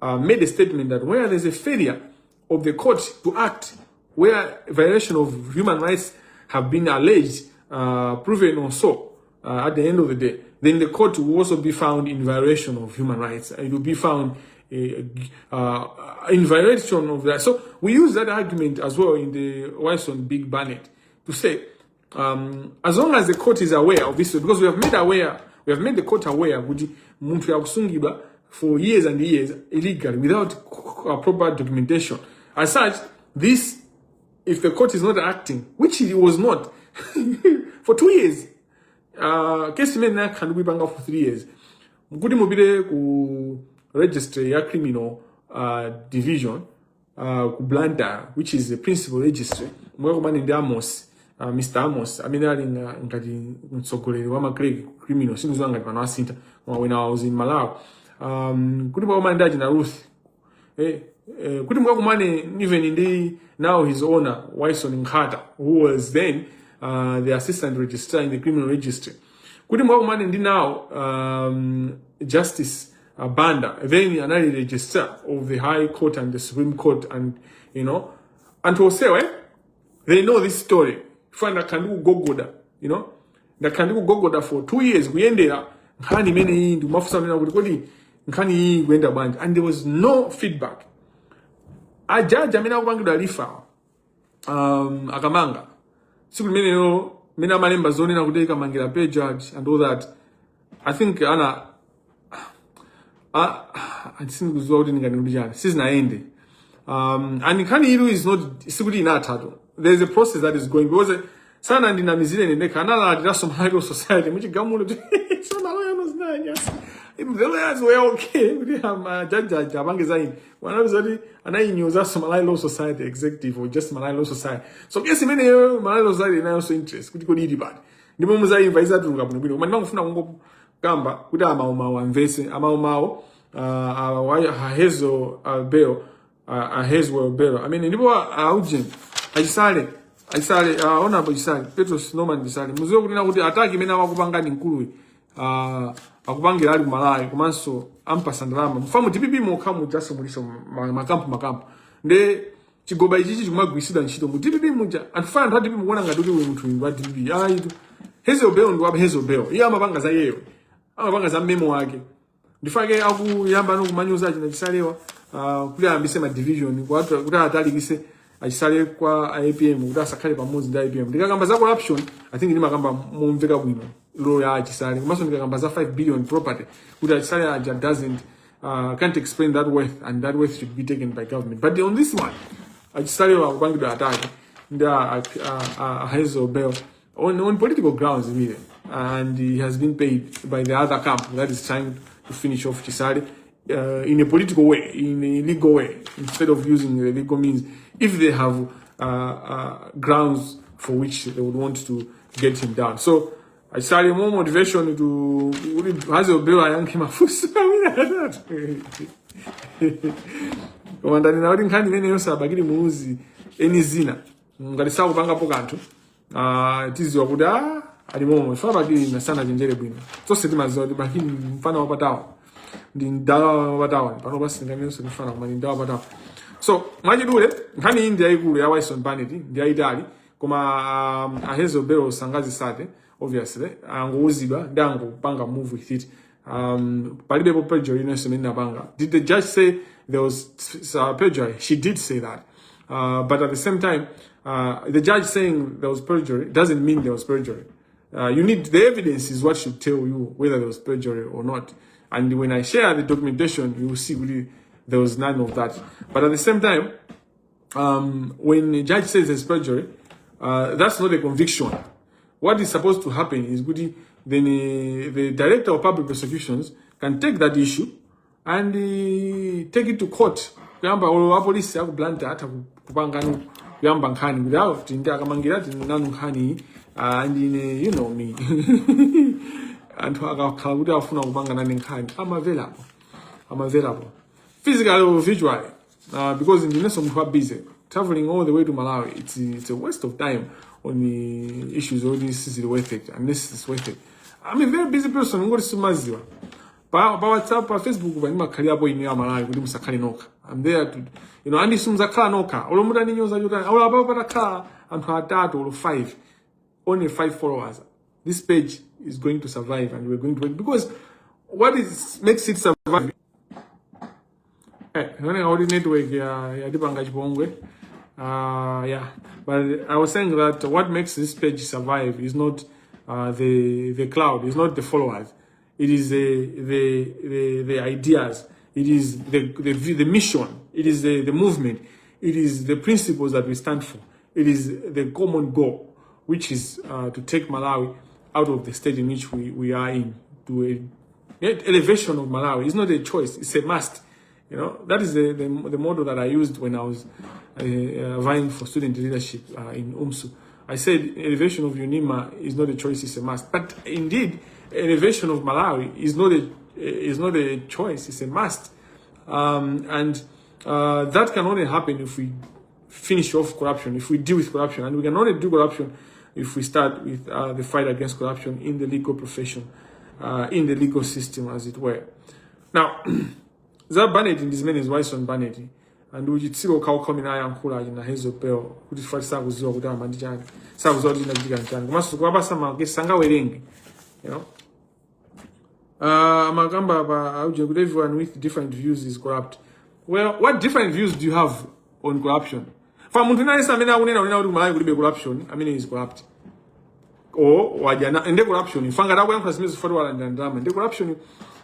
made a statement that where there's a failure of the court to act, where violation of human rights have been alleged, proven or so, at the end of the day, then the court will also be found in violation of human rights. It will be found in violation of that. So we use that argument as well in the Wyson Big Barnett to say, as long as the court is aware of this, because we have made the court aware kuti munthu yakusungidwa for years and years illegally without proper documentation. As such, this, if the court is not acting, which it was not for 2 years, case imene nakhala ndikuipanga for 3 years, kuti mupite ku registry ya criminal division ku Blantyre, which is the principal registry, mukakumane ndi Amos, Mr Amos, amene ali ngati mtsogoleri wa ma clerk criminal. Sindikudziwa ngati pano asintha, koma when I was in Malawi, kuti mukakumane ndi achina Ruth, kuti mukakumane even ndi now his owner Wyson Nkhata, who was then the assistant registrar in the criminal registry, kuti mukakumane ndi now Justice Banda, then anali registrar of the High Court and the Supreme Court, and anthu onsewa, they know this story. Fana ndakhala ndikugogoda, ndakhala ndikugogoda for 2 years kuyendera nkhani imene iyi, ndikumafunsa kunena kuti kodi nkhani iyi ikuyenda bwanji, and there was no feedback. Ajaji amene akupangidwa refer, akamanga tsiku limenelo mmene amalemba zonena kuti Kamangira pay judge and all that, I think ana sindikudziwa kuti ndingati kuti chani, sizinayende. And nkhani ilu is not, sikuti inathatu. There is a process that is going, because sana ndinamizire ine ndekha, analalatiranso Malawi Society muchigamulo so maloya nozinanyasa. The lawyers were okay kuti jaji apange zaini, wanapeza kuti anayinyozaso Malawi Law Society executive or just Malawi Law Society. So kesi imeneyo Malawi Law Society inayonso interest kuti kodi ili pati. Ndipo muzayimva izatuluka bwinobwino, koma ndimangofuna kungokamba kuti amaumawo amvese. Amaumawo, Hazel Bell, Hazel Bell amene ndipo aujen achisale achisale onapo Chisale, Petros Norman Chisale, muziwe kunena kuti attack imene amakupangani mkuluyi akupangira ali kumalawi, komanso ampasa ndalama mufamu DPP mokha mujaso muliso makampu makampu. Nde chigoba ichichi chikumagwiritsidwa ntchito mu DPP muja. Anthu fana, anthu a DPP mukuona ngati kuti uyu munthu ndi wa DPP. Ayitu, Hazel Bell ndi wa Hazel Bell. Iye amapanga za iyeyo, amapanga za memo wake. Ndifake akuyamba no kumanyoza achina Chisalewa, kuti ayambise ma division, kuti atalikise achisale kwa APM, kuti asakhale pamodzi ndi APM. Ndikakamba za corruption, I think ndimakamba momveka bwino role ya achisale, komanso ndikakamba za 5 billion property, kuti achisale aja doesn't can't explain that worth and that worth should be taken by government. But on this one, achisalewa akupangidwa attack ndi a Hazel Bell on political grounds really, and he has been paid by the other camp that is trying to finish off Chisale in a political way, in a legal way, instead of using the legal means if they have grounds for which they would want to get him down. So Chisale, more motivation to kuti Hazel Bell ayankhe mafunso awiri atatu. Koma ndanena kuti nkhani imeneyo sabakili muuzi eni zina ngati sakupangapo kanthu, tiziwa kuti ali momo. Ife Bakili nasana chenjere bwino, tonse timaziwa kuti Bakili mfana wapatawa, ndi mdala wapatawa. Pano pasinganenso mfana, koma ndi mdala wapatawa. So mwachidule, nkhani iyi ndi yayikulu ya Wyson Barnett, ndi yayitali, koma a Hazel Bell sangazisate. Obviously angouzidwa ndi angopanga move with it. Palibepo perjury inonso imene inapanga. Did the judge say there was perjury? She did say that, but at the same time, the judge saying there was perjury doesn't mean there was perjury. You need the evidence is what should tell you whether there was perjury or not. And when I share the documentation, you will see really there was none of that. But at the same time, when the judge says there's perjury, that's not a conviction. What is supposed to happen is good, then the director of public prosecutions can take that issue and take it to court. Kuyamba olo apolisi aku Blantyre atha kupangano kuyamba nkhani kuti awo tindi akamangira tili nanu nkhani iyi. And ine, you know me, anthu akakhala kuti afuna kupanga nane nkhani, I'm available, I'm available physically or virtually, because ndinenso munthu wa busy. Traveling all the way to Malawi, it's a waste of time on the issues already is worth it unless it's worth it. I'm a very busy person, ngoti simaziwa. Pa WhatsApp, pa Facebook pa ndimakhalirapo ine ya Malawi kuti musakhale nokha. I'm there to and simuzakhala nokha. Olo mutaninyoza chotani, olo apapo patakhala anthu atatu olo five, only five followers, this page is going to survive and we're going to work, because what is makes it survive. Inaoneka kuti network ya yatipanga chipongwe. Yeah, but I was saying that what makes this page survive is not the cloud, is not the followers. It is the ideas. It is the mission. It is the movement. It is the principles that we stand for. It is the common goal, which is to take Malawi out of the state in which we are in to a elevation of Malawi. It's not a choice, it's a must. That is the model that I used when I was vying for student leadership in UMSU. I said elevation of UNIMA is not a choice, it's a must. But indeed, elevation of Malawi is not a choice, it's a must. And that can only happen if we finish off corruption, if we deal with corruption. And we can only do corruption if we start with the fight against corruption in the legal profession, in the legal system, as it were. Now, za Barnett ndi zimene Wyson Barnett and uchitsiru okhaokha umene ayankhula achina Hazel Bell kuti fati sakuziwa kuti amandi chani, sakuziwa kuti chinachitika nchani, komanso kuwapasa makesi sangawerenge. Makamba pa auje kuti everyone with different views is corrupt. Well, what different views do you have on corruption? Fa munthu inayense amene akunena kunena kuti Malawi kulibe corruption, amene is corrupt or wajana ende corruption. Fanga akuyankhula zimene zifoti walandira ndalama ndi corruption.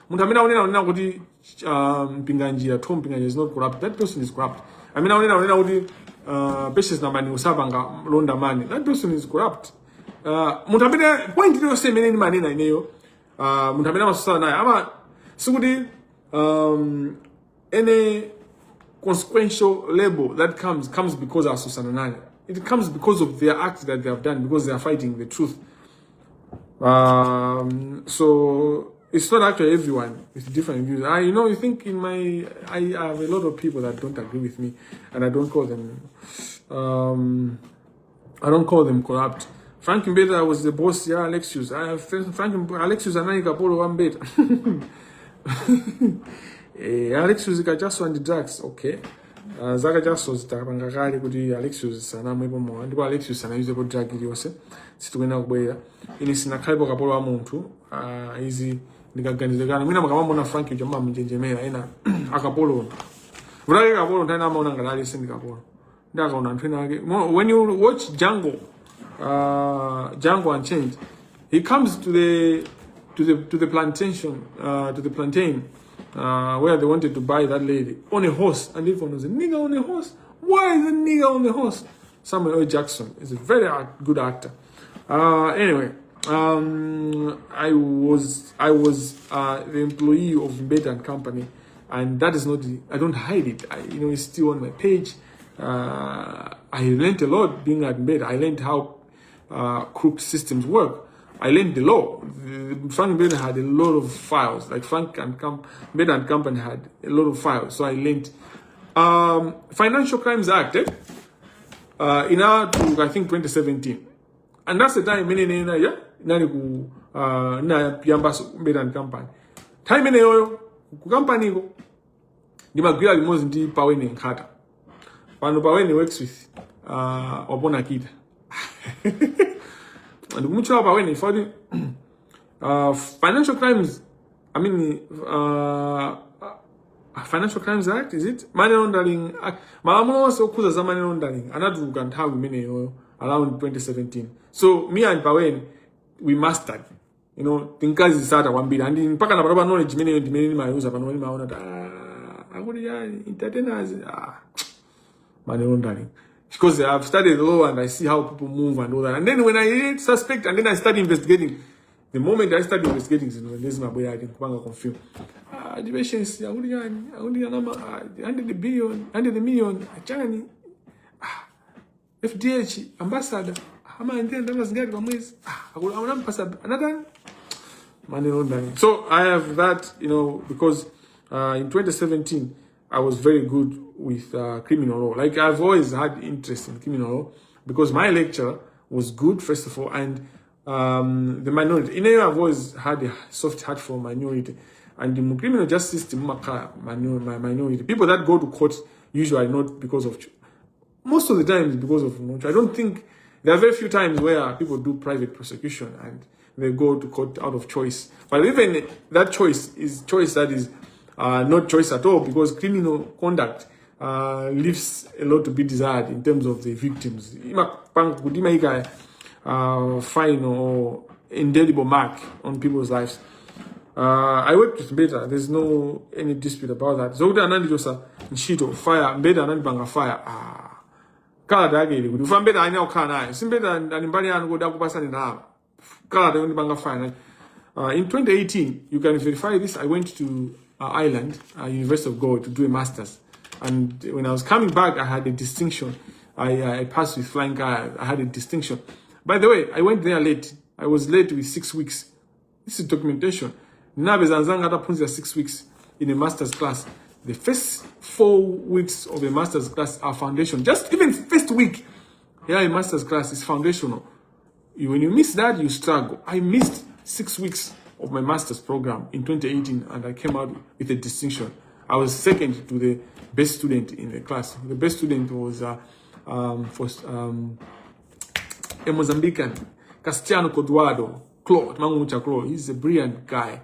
Munthu amene akunena kunena kuti Mpinganjira, Tom Mpinganjira is not corrupt, that person is corrupt. Amene akunena kunena kuti Patience Namani usapanga launder money, that person is corrupt. Munthu amene point iliyonse imene ndimanena ineyo, munthu amene amasusana naye ama sikuti any consequential label that comes comes because asusana naye. It comes because of their act that they have done, because they are fighting the truth. So it's not actually everyone with different views. I, you know, you think in my, I have a lot of people that don't agree with me, and I don't call them corrupt. Frank Mbeta was the boss, yeah, Alexius. I have Frank Alexius anali kapolo wa Mbeta. Alexius kachaso and drugs, okay. Za kachaso zitapanga kale kuti Alexius sanamwepo mowa, ndipo Alexius sanayuzepo drug iliyonse. Situkuyenera kubwerera. Ine sinakhalepo kapolo wa munthu. Izi ndikaganizikana mwina mukamamona Frank uja mumamnjenjemera, ena akapolo vulake kapolo nthawi amaona ngati aliyense ndi kapolo, ndi akaona anthu ena ake. When you watch Django, Django Unchained, he comes to the plantation, to the plantain where they wanted to buy that lady on a horse, and everyone was, "A nigga on a horse? Why is a nigga on the horse?" Samuel L. Jackson is a very good actor. Anyway, I was the employee of Mbeta and Company, and that is not the, I don't hide it. I, you know, it's still on my page. I learned a lot being at Mbeta. I learned how crooked systems work. I learned the law. Frank Mbeta had a lot of files. Like Mbeta and Company had a lot of files. So I learned Financial Crimes Act. Eh? In our, I think 2017, and that's the time mene nena ya nali ku na yambaso Mbeta and Company. Time imeneyoyo ku company ko ndimagwira limodzi ndi Pawene Nkhata. Pano Pawene works with Wapona Kita. Ndikumutchula Pawene ifoti Financial Crimes, I mean, Financial Crimes Act, is it Money Laundering Act? Malamulo onse okhuza za money laundering anatuluka nthawi imeneyoyo around 2017. So me and Pawene, we mastered, tinkazisata kwambiri, and mpaka napanopa knowledge imeneyo ndimene ndimayuza pano. Ndimaona kuti ah, akuti yani entertainers, ah, money laundering, because I've studied law and I see how people move and all that. And then when I suspect and then I start investigating, the moment I start investigating, zinthu ndizimabwera ati nkupanga confirm. Ah, patience, akuti yani, akuti anama ah, 100 billion, 100 million, chani. Ah, FDH ambassador amalandira ndalama zingati pa mwezi? Ah, akuti anampasa anatani? Money laundering. So I have that because in 2017 I was very good with criminal law. Like, I've always had interest in criminal law because my lecturer was good, first of all, and the minority. In I've always had a soft heart for minority. And the criminal justice system, minority. People that go to court usually not because of, most of the times because of no. I don't think, there are very few times where people do private prosecution and they go to court out of choice. But even that choice is choice that is not choice at all, because criminal conduct leaves a lot to be desired in terms of the victims. Kuti imayika final or indelible mark on people's lives. I worked with Mbeta. There's no any dispute about that. Zokuti anandichosa ntchito, fire, Mbeta anandipanga fire. Ah. Kalata yake ili kuti ufa Mbeta ani akukhala naye. Si Mbeta ali mbali yanu kuti akupasani ndalama. Kalata yondipanga fire. In 2018, you can verify this. I went to Ireland, University of Galway, to do a master's. And when I was coming back, I had a distinction. I passed with flying colors. I had a distinction. By the way, I went there late. I was late with 6 weeks. This is documentation. Ndinapeza anzanga ataphunzira 6 weeks in a master's class. The first 4 weeks of a master's class are foundation. Just even first week, yeah, a master's class is foundational. When you miss that, you struggle. I missed 6 weeks of my master's program in 2018 and I came out with a distinction. I was second to the best student in the class. The best student was for a Mozambican, Castiano Coduado, Claude, Mangucha Claude. He's a brilliant guy,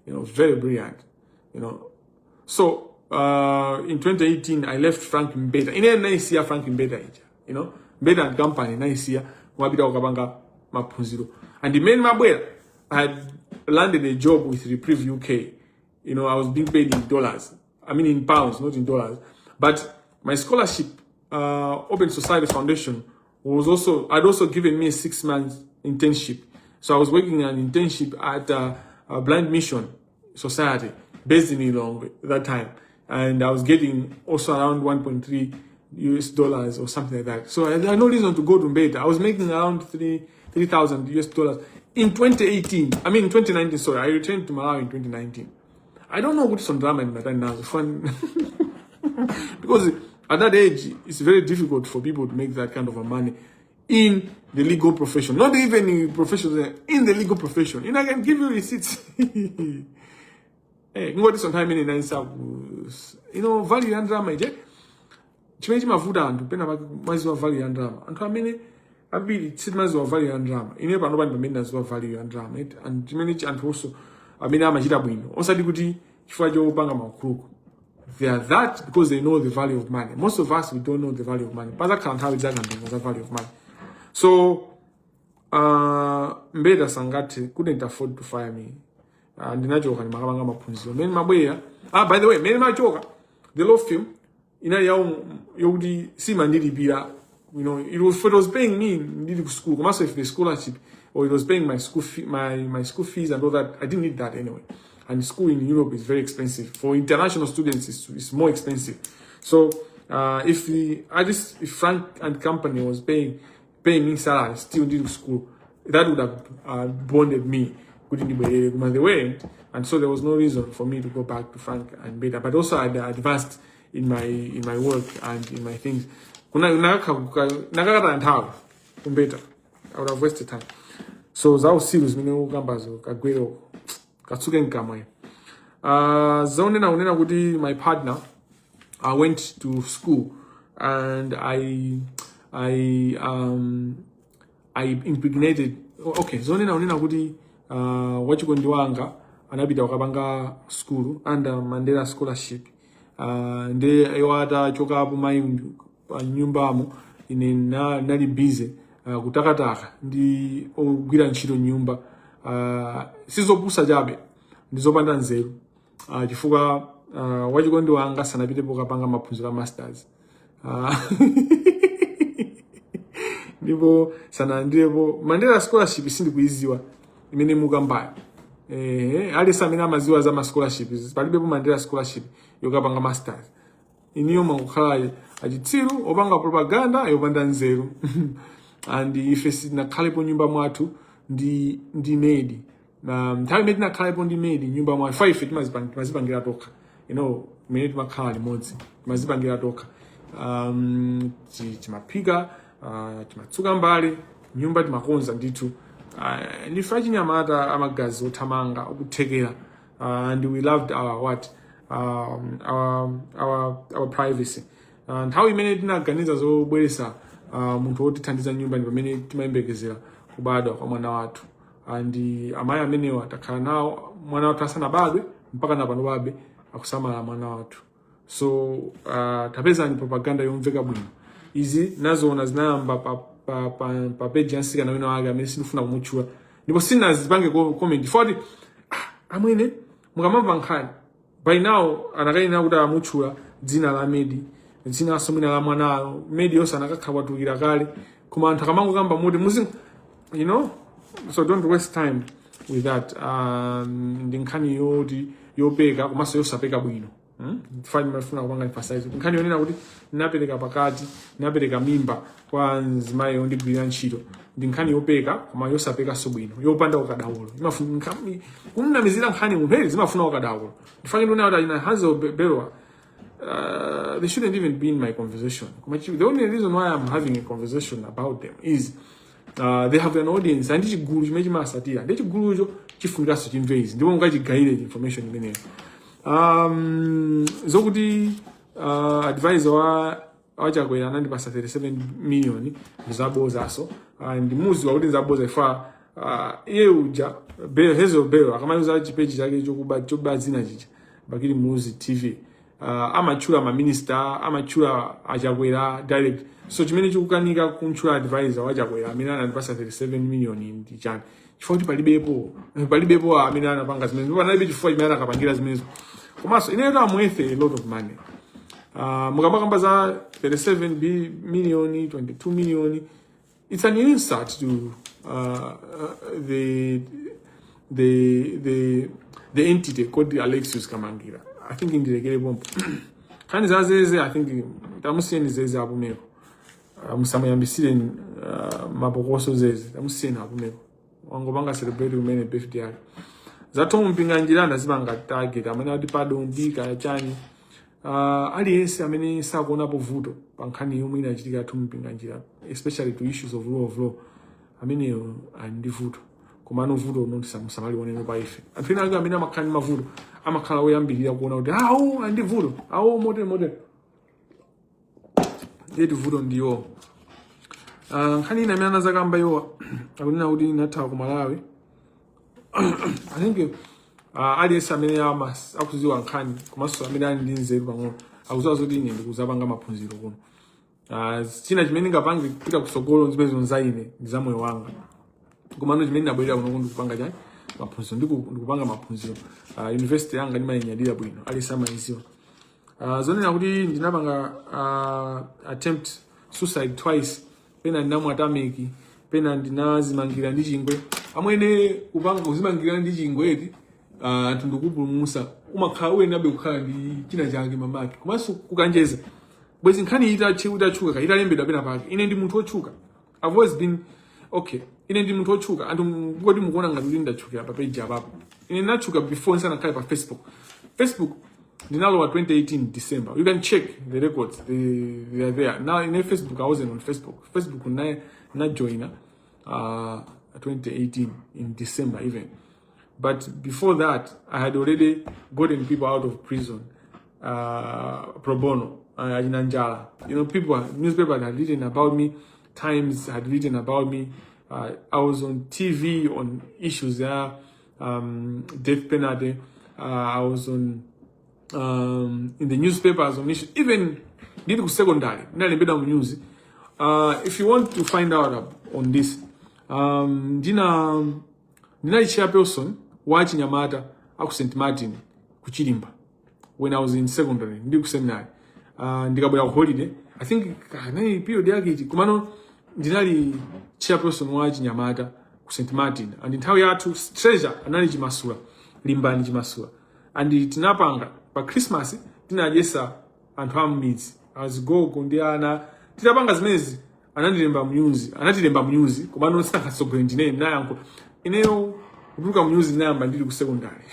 very brilliant. So in 2018, I left Frank Mbeta. Ine naisiya Frank Mbeta ija. Mbeta and Company naisiya kumapita kukapanga maphunziro. And the main mabwera, I had landed a job with Reprieve UK. I was being paid in dollars. I mean in pounds, not in dollars. But my scholarship, Open Society Foundation, was also had also given me a 6 month internship. So I was working an internship at a Blind Mission Society based in Lilongwe at that time, and I was getting also around 1.3 US dollars or something like that. So I had no reason to go to Mbeta. I was making around 3,000 US dollars. In 2018, I mean 2019, sorry, I returned to Malawi in 2019. I don't know kuti ndalama ndinatani nazo fun because at that age it's very difficult for people to make that kind of a money in the legal profession, not even in profession, in the legal profession. And I can give you receipts. Eh, ngoti sonthawi imene inayisa value ya ndalama ije chimene chimavuta anthu pena pake kumaziwa value ya ndalama. Anthu amene ambiri sitimaziwa value ya ndalama. Ine pano pani pamene ndaziwa value ya ndalama, eti, and chimene anthu also amene amachita bwino, osati kuti chifukwa chopanga makhuluku, they are that because they know the value of money. Most of us, we don't know the value of money. Pazakhala nthawi zakambinga za value of money. So Mbeta sangathe, couldn't afford to fire me. Ndinachoka, ndimakapanga maphunziro. Mmene mabwera, ah, by the way, mmene machoka, the law firm inali yawo yokuti simandilipira. It was paying me ndili ku school, komanso if the scholarship or it was paying my school fee, my school fees and all that. I didn't need that anyway, and school in Europe is very expensive for international students. It's more expensive. So if the I just if Frank and Company was paying me salary still ndili ku school, that would have bonded me kuti ndibwerere, koma they weren't, and so there was no reason for me to go back to Frank and Mbeta. But also I'd advanced in my work and in my things. Kuna nakakata nthawi ku Mbeta, I would have wasted time. So zausilu zimene ukambazo, kagwere uko, katsuke mkamwa. Zaunena unena kuti my partner, I went to school and I impregnated. Okay, zonena unena kuti wachikondi wanga anapita kukapanga school under Mandela Scholarship. Nde iwo atachokapo mayi pa nyumbamo, ine nali busy kutakataka ndi ogwira ntchito nyumba. Sizopusa chabe, ndizopanda nzeru, chifukwa wachikondi wanga sanapitepo kukapanga maphunziro a masters, ndipo sanalandirepo Mandela Scholarship. Sindikuiziwa imene mukambayo. Eh, aliyense amene amaziwa za ma scholarships, palibepo Mandela Scholarship yokapanga masters. Iniyo mwangokhala achitsiru opanga propaganda yopanda nzeru. And ife sitinakhalepo nyumba mwathu ndi maid. Na nthawi imene tinakhalepo ndi maid nyumba mwathu, fa ife timazipangira tokha. Imene timakhala limodzi timazipangira tokha. Timaphika, timatsuka mbale, nyumba timakonza ndithu. Ndife achinyamata amagazi othamanga okuthekera, and we loved our what our privacy. Nthawi imene tinaganiza zobweresa munthu wotithandiza nyumba ndi pamene timayembekezera kubadwa kwa mwana wathu. And amayi amenewa takhala nawo mwana wathu asanabadwe mpaka napano babe akusamala mwana wathu. So tapezani propaganda yomveka bwino. Izi nazoona zinayamba pa page ya msikana wina wake amene sindifuna kumutchula, ndipo sinazipange comment foti, ah, amwene mukamamva nkhani by now anakayenera kuti amutchula dzina la maid, dzinanso mwina la mwanayo. Maid yonse anakakhala watulukira kale, koma anthu akamangokamba muti muzi. So don't waste time with that. Ndi nkhani yoti yopeka komanso yosapeka bwino, Fine, mafuna kupanga emphasize nkhani yonena kuti napereka pakati, napereka mimba kwa mzimayi yondigwirira ntchito, ndi nkhani yopeka koma yosapekanso bwino, yopanda ukadaulo. Kumnamizira nkhani munthu eri zimafuna ukadaulo. Ndifake ndionera kuti achina Hazel Belwa, they shouldn't even be in my conversation. The only reason why I'm having a conversation about them is they have an audience and chigulu chimene chimasatira, ndi chigulucho chifunikanso chimve izi ndipo mukachigayire information imeneyo. Zokuti advisor wa wachakwera anandipasa 37 million ndizabozaso. Ndimuziwa kuti ndizaboza ifa iye uja Hazel Bell akamayuza chipeji chake chokuba dzina chija, Bakili Muluzi TV, amatchula maminista, amatchula achakwera direct. So chimene chikukanika kuntchula advisor wachakwera amene anandipasa 37 million ndi chani? Chifukwa kuti palibepo amene anapanga zimenezo, panalibe chifukwa chimene anakapangira zimenezo. Komanso ineyo am worth a lot of money. Mukamakamba za 37 million, 22 million, it's an insult to the entity called Alexius Kamangira. I think ndilekere pompo. Nkhani za Zeze, I think tamusiyeni Zeze apumeko. Musamuyambisire mapokoso Zeze, tamusiyeni apumeko. Wangopanga celebrate kumene birthday yake. Za Tom Mpinganjira ndazipanga target amene ati pardon kaya chani. Aliyense amene sakuonapo vuto pa nkhani yomwe inachitika Tom Mpinganjira, especially to issues of rule of law, ameneyo ali ndi vuto. Komano vuto noti musamalioneno pa ife. Anthu ena ake amene amakhala ndi mavuto amakhala oyambirira kuona kuti awo ali ndi vuto, awo motere motere, yetu vuto ndiwo. Nkhani ina imene anazakamba iwowa, akunena kuti inathawa ku Malawi. I think aliyense amene akuziwa nkhani komanso amene ali ndi nzeru pang'ono akuziwa zoti ine ndikuzapanga maphunziro kuno. China chimene ndingapange kupita kusogolo zimenezo za ine ndi za moyo wanga, komano chimene ndabwerera kuno ndikupanga chani? Maphunziro. Ndikupanga maphunziro. University yanga ndimayinyadira bwino, aliyense amayiziwa. Zonena kuti ndinapanga attempt suicide twice, pena ndinamwa tameki, pena ndinazimangira ndi chingwe. Amwene, kupanga kuzimangira ndi chingwe eti, anthu ndikupulumusa, umakhala uyenabe kukhala ndi china chake mamake. Komanso kukanjeza bwezi nkhani itatchuka, italembedwa pena pake. Ine ndi munthu wotchuka, I've always been okay. Ine ndi munthu wotchuka. Anthu ngoti mukuona ngati kuti ndatchukira pa page apapo. Ine ndinatchuka before nsanakhale pa Facebook. Facebook ndinalowa 2018 December. You can check the records, they are there now. In Facebook, I wasn't on Facebook. Facebook na joina 2018 in December even, but before that I had already gotten people out of prison pro bono, Ajinanjala. People, newspaper had written about me, Times had written about me. I was on TV on issues there, death penalty. I was on in the newspapers on issues. Even ndili ku secondary ndinalembedwa mu news. If you want to find out on this, ndinali chairperson wa chinyamata aku St Martin ku Chilimba when I was in secondary, ndi ku seminary. Ndikabwera ku holiday, I think kanali period yake iti, komano ndinali chairperson wa chinyamata ku St Martin, and nthawi yathu treasurer anali Chimasula, Limbani Chimasula, and tinapanga pa Christmas tinadyesa anthu a mmidzi, azigogo ndi ana. Titapanga zimenezi anandilemba mu news, anatilemba mu news, komano sinakhasogole ndine ndinayankho ineyo kutuluka mu news ndinayamba ndili ku secondary.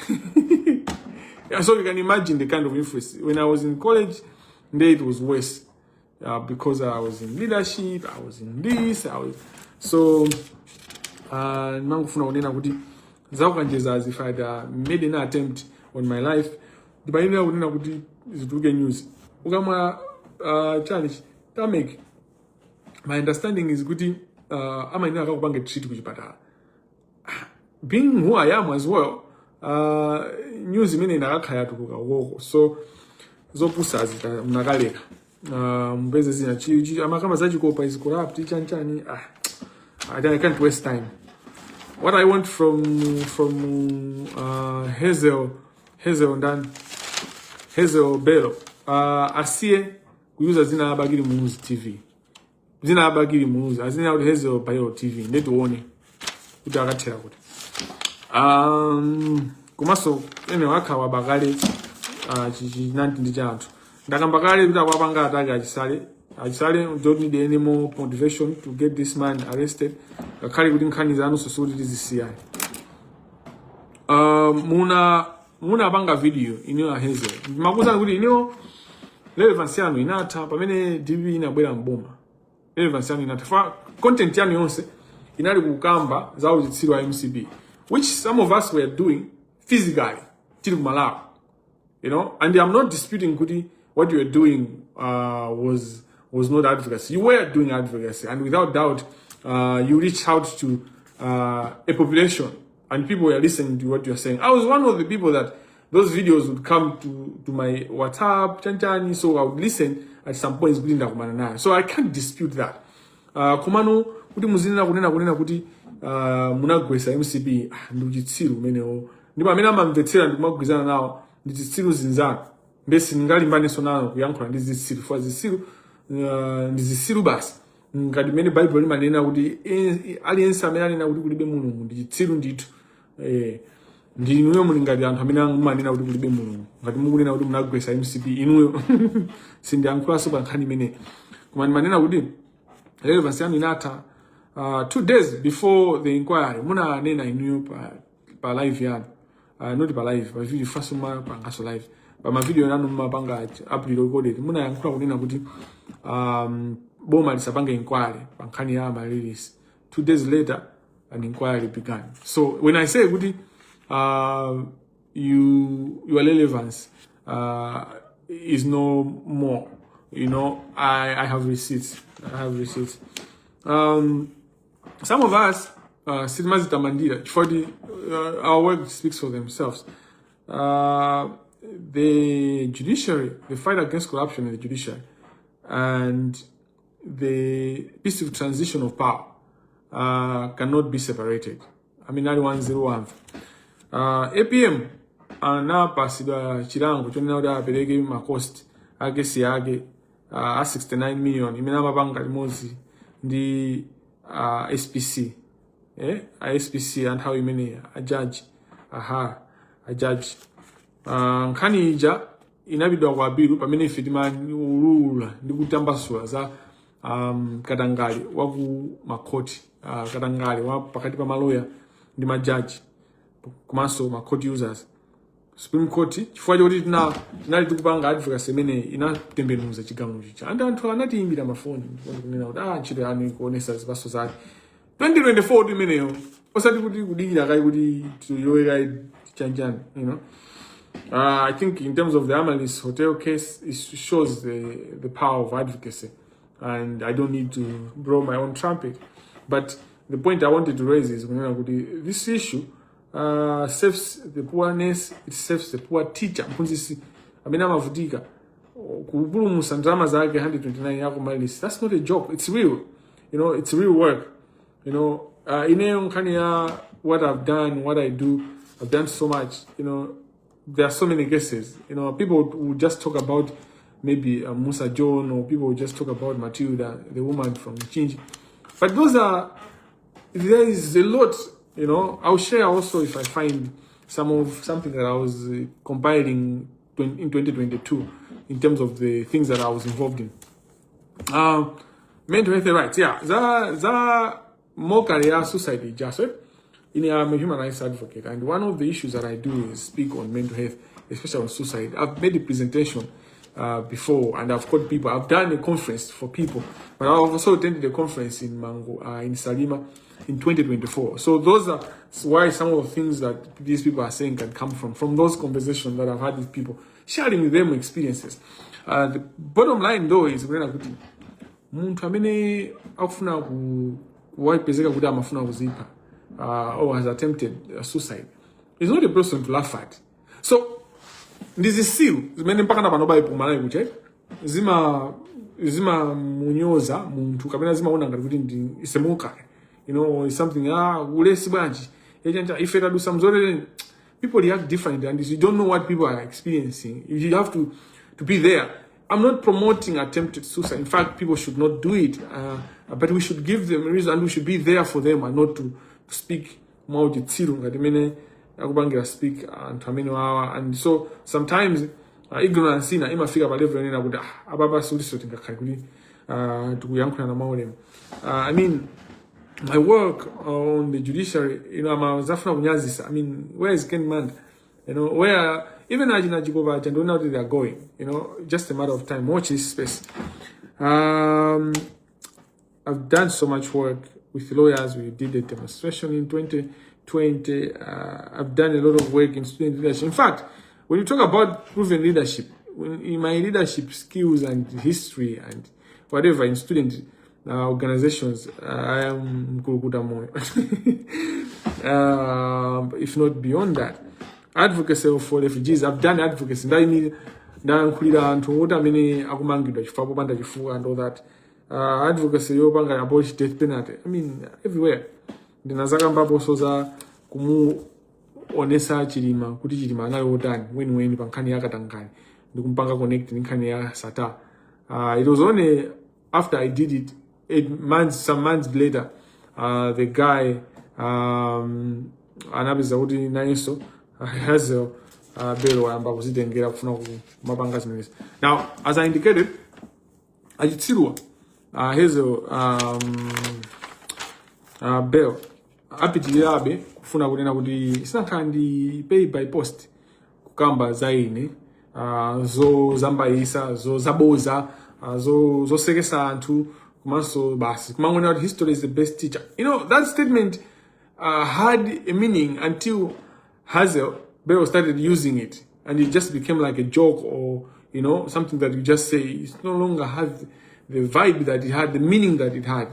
Yeah, so you can imagine the kind of influence. When I was in college, there it was worse because I was in leadership, I was in this, I was so mangofuna kunena kuti zakukanjeza, as if I had made an attempt on my life, ndimayenera kunena kuti zituluke news. Ukamwa chani, tamek, my understanding is kuti amayenera akakupange treat kuchipatala. Being who I am as well, news imene inakakhala yatuluka ukoko. So zopusazi mnakaleka, mupeze zina. Amakamba zachikopa is corrupt chanchani. Ah, I can't waste time. What I want from Hazel, Hazel ndani, Hazel Bello, asiye kuyuza zina la Bakili Muluzi TV, zina la Bakili Muluzi, azina kuti Hazel Bello TV, ndetione kuti akathera kuti. Komanso ene wakhawa bakale chinanti ndi cha anthu. Ndakamba kale kuti akwapanga attack Achisale. Achisale don't need any more motivation to get this man arrested, ngakhale kuti nkhani zanunso sikuti tizisiyani. Munapanga video iniyo a Hazel, ndimakuwuzani kuti iniyo relevance yanu inatha pamene DPP inabwera mboma. Relevance yanu inatha fa content yanu yonse inali kukamba za uchitsiru wa MCP, which some of us were doing physically tili ku Malawi. And I'm not disputing kuti what you were doing was not advocacy. You were doing advocacy, and without doubt you reached out to a population and people were listening to what you're saying. I was one of the people that those videos would come to my WhatsApp, chanchani, so I would listen at some points kuti ndakumana nayo. So I can't dispute that. Komano kuti muzinena kunena kuti munagwesa MCP, ah, ndi uchitsiru umenewo, ndipo amene amamvetsera ndikumagwizana nawo ndi zitsiru zinzanu. Nde sindingalimbanenso nawo kuyankhula ndi zitsiru fa zitsiru ndi zitsiru basi, ngati mmene Baibulo limanena kuti aliyense amene anena kuti kulibe Mulungu ndi chitsiru ndithu. Ndi inuyo muli ngati anthu amene mumanena kuti kulibe Mulungu, ngati mukunena kuti munagwesa MCP inuyo. Sindiyankhulanso pa nkhani imeneyi, koma ndimanena kuti relevance yanu inatha. 2 days before the inquiry, munanena inuyo pa live yanu, not pa live, pa video first, pangaso live, pa ma video yanu mumapanga up recorded, munayankhula kunena kuti boma lisapange inquiry pa nkhani ya Amaryllis. 2 days later, an inquiry began. So when I say kuti your relevance is no more, I have receipts. I have receipts. Some of us sitimazitamandira chifukwa our work speaks for themselves. The judiciary, the fight against corruption in the judiciary and the peaceful transition of power cannot be separated. I mean, ali wanzeru wamva. APM anapasidwa chilango chonena kuti apereke ma cost a kesi yake a 69 million imene amapanga limodzi ndi SPC, a SPC anthawi imeneyi, a judge, aha, a judge. Nkhani ija inapitidwa ku appeal pamene ife timaulula ndi kutambasula za katangale wa ku makhoti, katangale wa pakati pa maloya ndi majaji komanso ma court users. Supreme Court, chifukwa chokuti tinali tikupanga advocacy imene inatembenuza chigamulo chicha, and anthu anatiyimbira mafoni ndipo kunena kuti, "Ah, ntchito yanu ikuonesa zipaso zake." 2024 imeneyo, osati kuti kudikira kai kuti tiyowe kai chanjani. I think in terms of the Amaryllis Hotel case, it shows the power of advocacy. And I don't need to blow my own trumpet. But the point I wanted to raise is kunena kuti this issue saves the poor nurse, it saves the poor teacher, mphunzitsi amene amavutika kupulumutsa ndalama zake 129 yako Amaryllis. That's not a joke. It's real. It's real work. Ineyo nkhani ya what I've done, what I do, I've done so much. There are so many cases. People will just talk about maybe Musa John, or people will just talk about Matilda, the woman from Chinji. But those are, there is a lot. I'll share also if I find some of something that I was compiling in 2022 in terms of the things that I was involved in. Mental health rights, yeah. Za mockery ya suicide just in I'm a human rights advocate, and one of the issues that I do is speak on mental health, especially on suicide. I've made a presentation before, and I've called people. I've done a conference for people, but I've also attended a conference in Mango, in Salima, in 2024. So those are why some of the things that these people are saying can come from those conversations that I've had with people, sharing with them experiences. The bottom line, though, is kunena kuti munthu amene akufuna ku wapezeka kuti amafuna kuzipha or has attempted suicide is not a person to laugh at. So ndi zisilu zimene mpaka na pano paipo Malawi kuche zimamunyoza munthu kapena zimaona ngati kuti ndi isemuka, it's something, ah, ulesi bwanji echancha ife tadusa mzolere. People react differently and you don't know what people are experiencing. You have to be there. I'm not promoting attempted suicide. In fact, people should not do it, but we should give them a reason and we should be there for them and not to speak mwauchitsiru ngati mene akupangira speak anthu amene wawa. And so sometimes ignorance ina imafika pa level yonena kuti, ah, apapa sikuti tingakhale kuti tikuyankhulana mwaulemu. I mean, my work on the judiciary, amazafuna kunyazisa. I mean, where is Ken Manda? Where even achina Chikopa aja, ndiona kuti they are going. Just a matter of time. Watch this space. I've done so much work with lawyers. We did a demonstration in 2020. I've done a lot of work in student leadership. In fact, when you talk about proven leadership, in my leadership skills and history and whatever in student organizations, I am Mkulukuta Moyo, if not beyond that. Advocacy for refugees, I've done advocacy. Ndayankhulira anthu oti amene akumangidwa chifukwa popanda chifukwa and all that. Advocacy yopanga abolish death penalty. I mean, everywhere. Ndinazakambaponso za kumuonesa Chilima kuti Chilima anali otani weniweni pa nkhani ya katangale ndikumpanga connect ndi nkhani ya Sata. It was only after I did it, 8 months, some months later, the guy anapeza kuti nayenso Hazel Belo wayamba kuzitengera kufuna kumapanga zimenezi. Now, as I indicated, achitsiruwa Hazel Bell apitirirabe kufuna kunena kuti sinakhala ndi pay by post kukamba za ine, zo zambayisa, zo zaboza, zo zosekesa anthu, komanso basi kumangonena kuti history is the best teacher. That statement had a meaning until Hazel Bell started using it, and it just became like a joke or something that you just say. It no longer has the vibe that it had, the meaning that it had.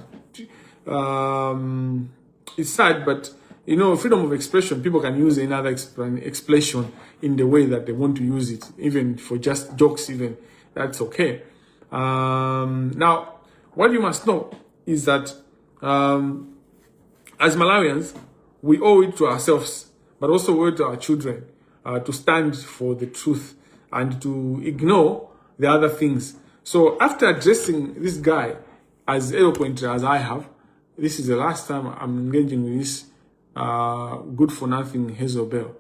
It's sad, but freedom of expression, people can use another expression in the way that they want to use it, even for just jokes, even that's okay. Now, what you must know is that as Malawians, we owe it to ourselves, but also owe it to our children to stand for the truth and to ignore the other things. So after addressing this guy as eloquently as I have, this is the last time I'm engaging with this good for nothing Hazel Bell.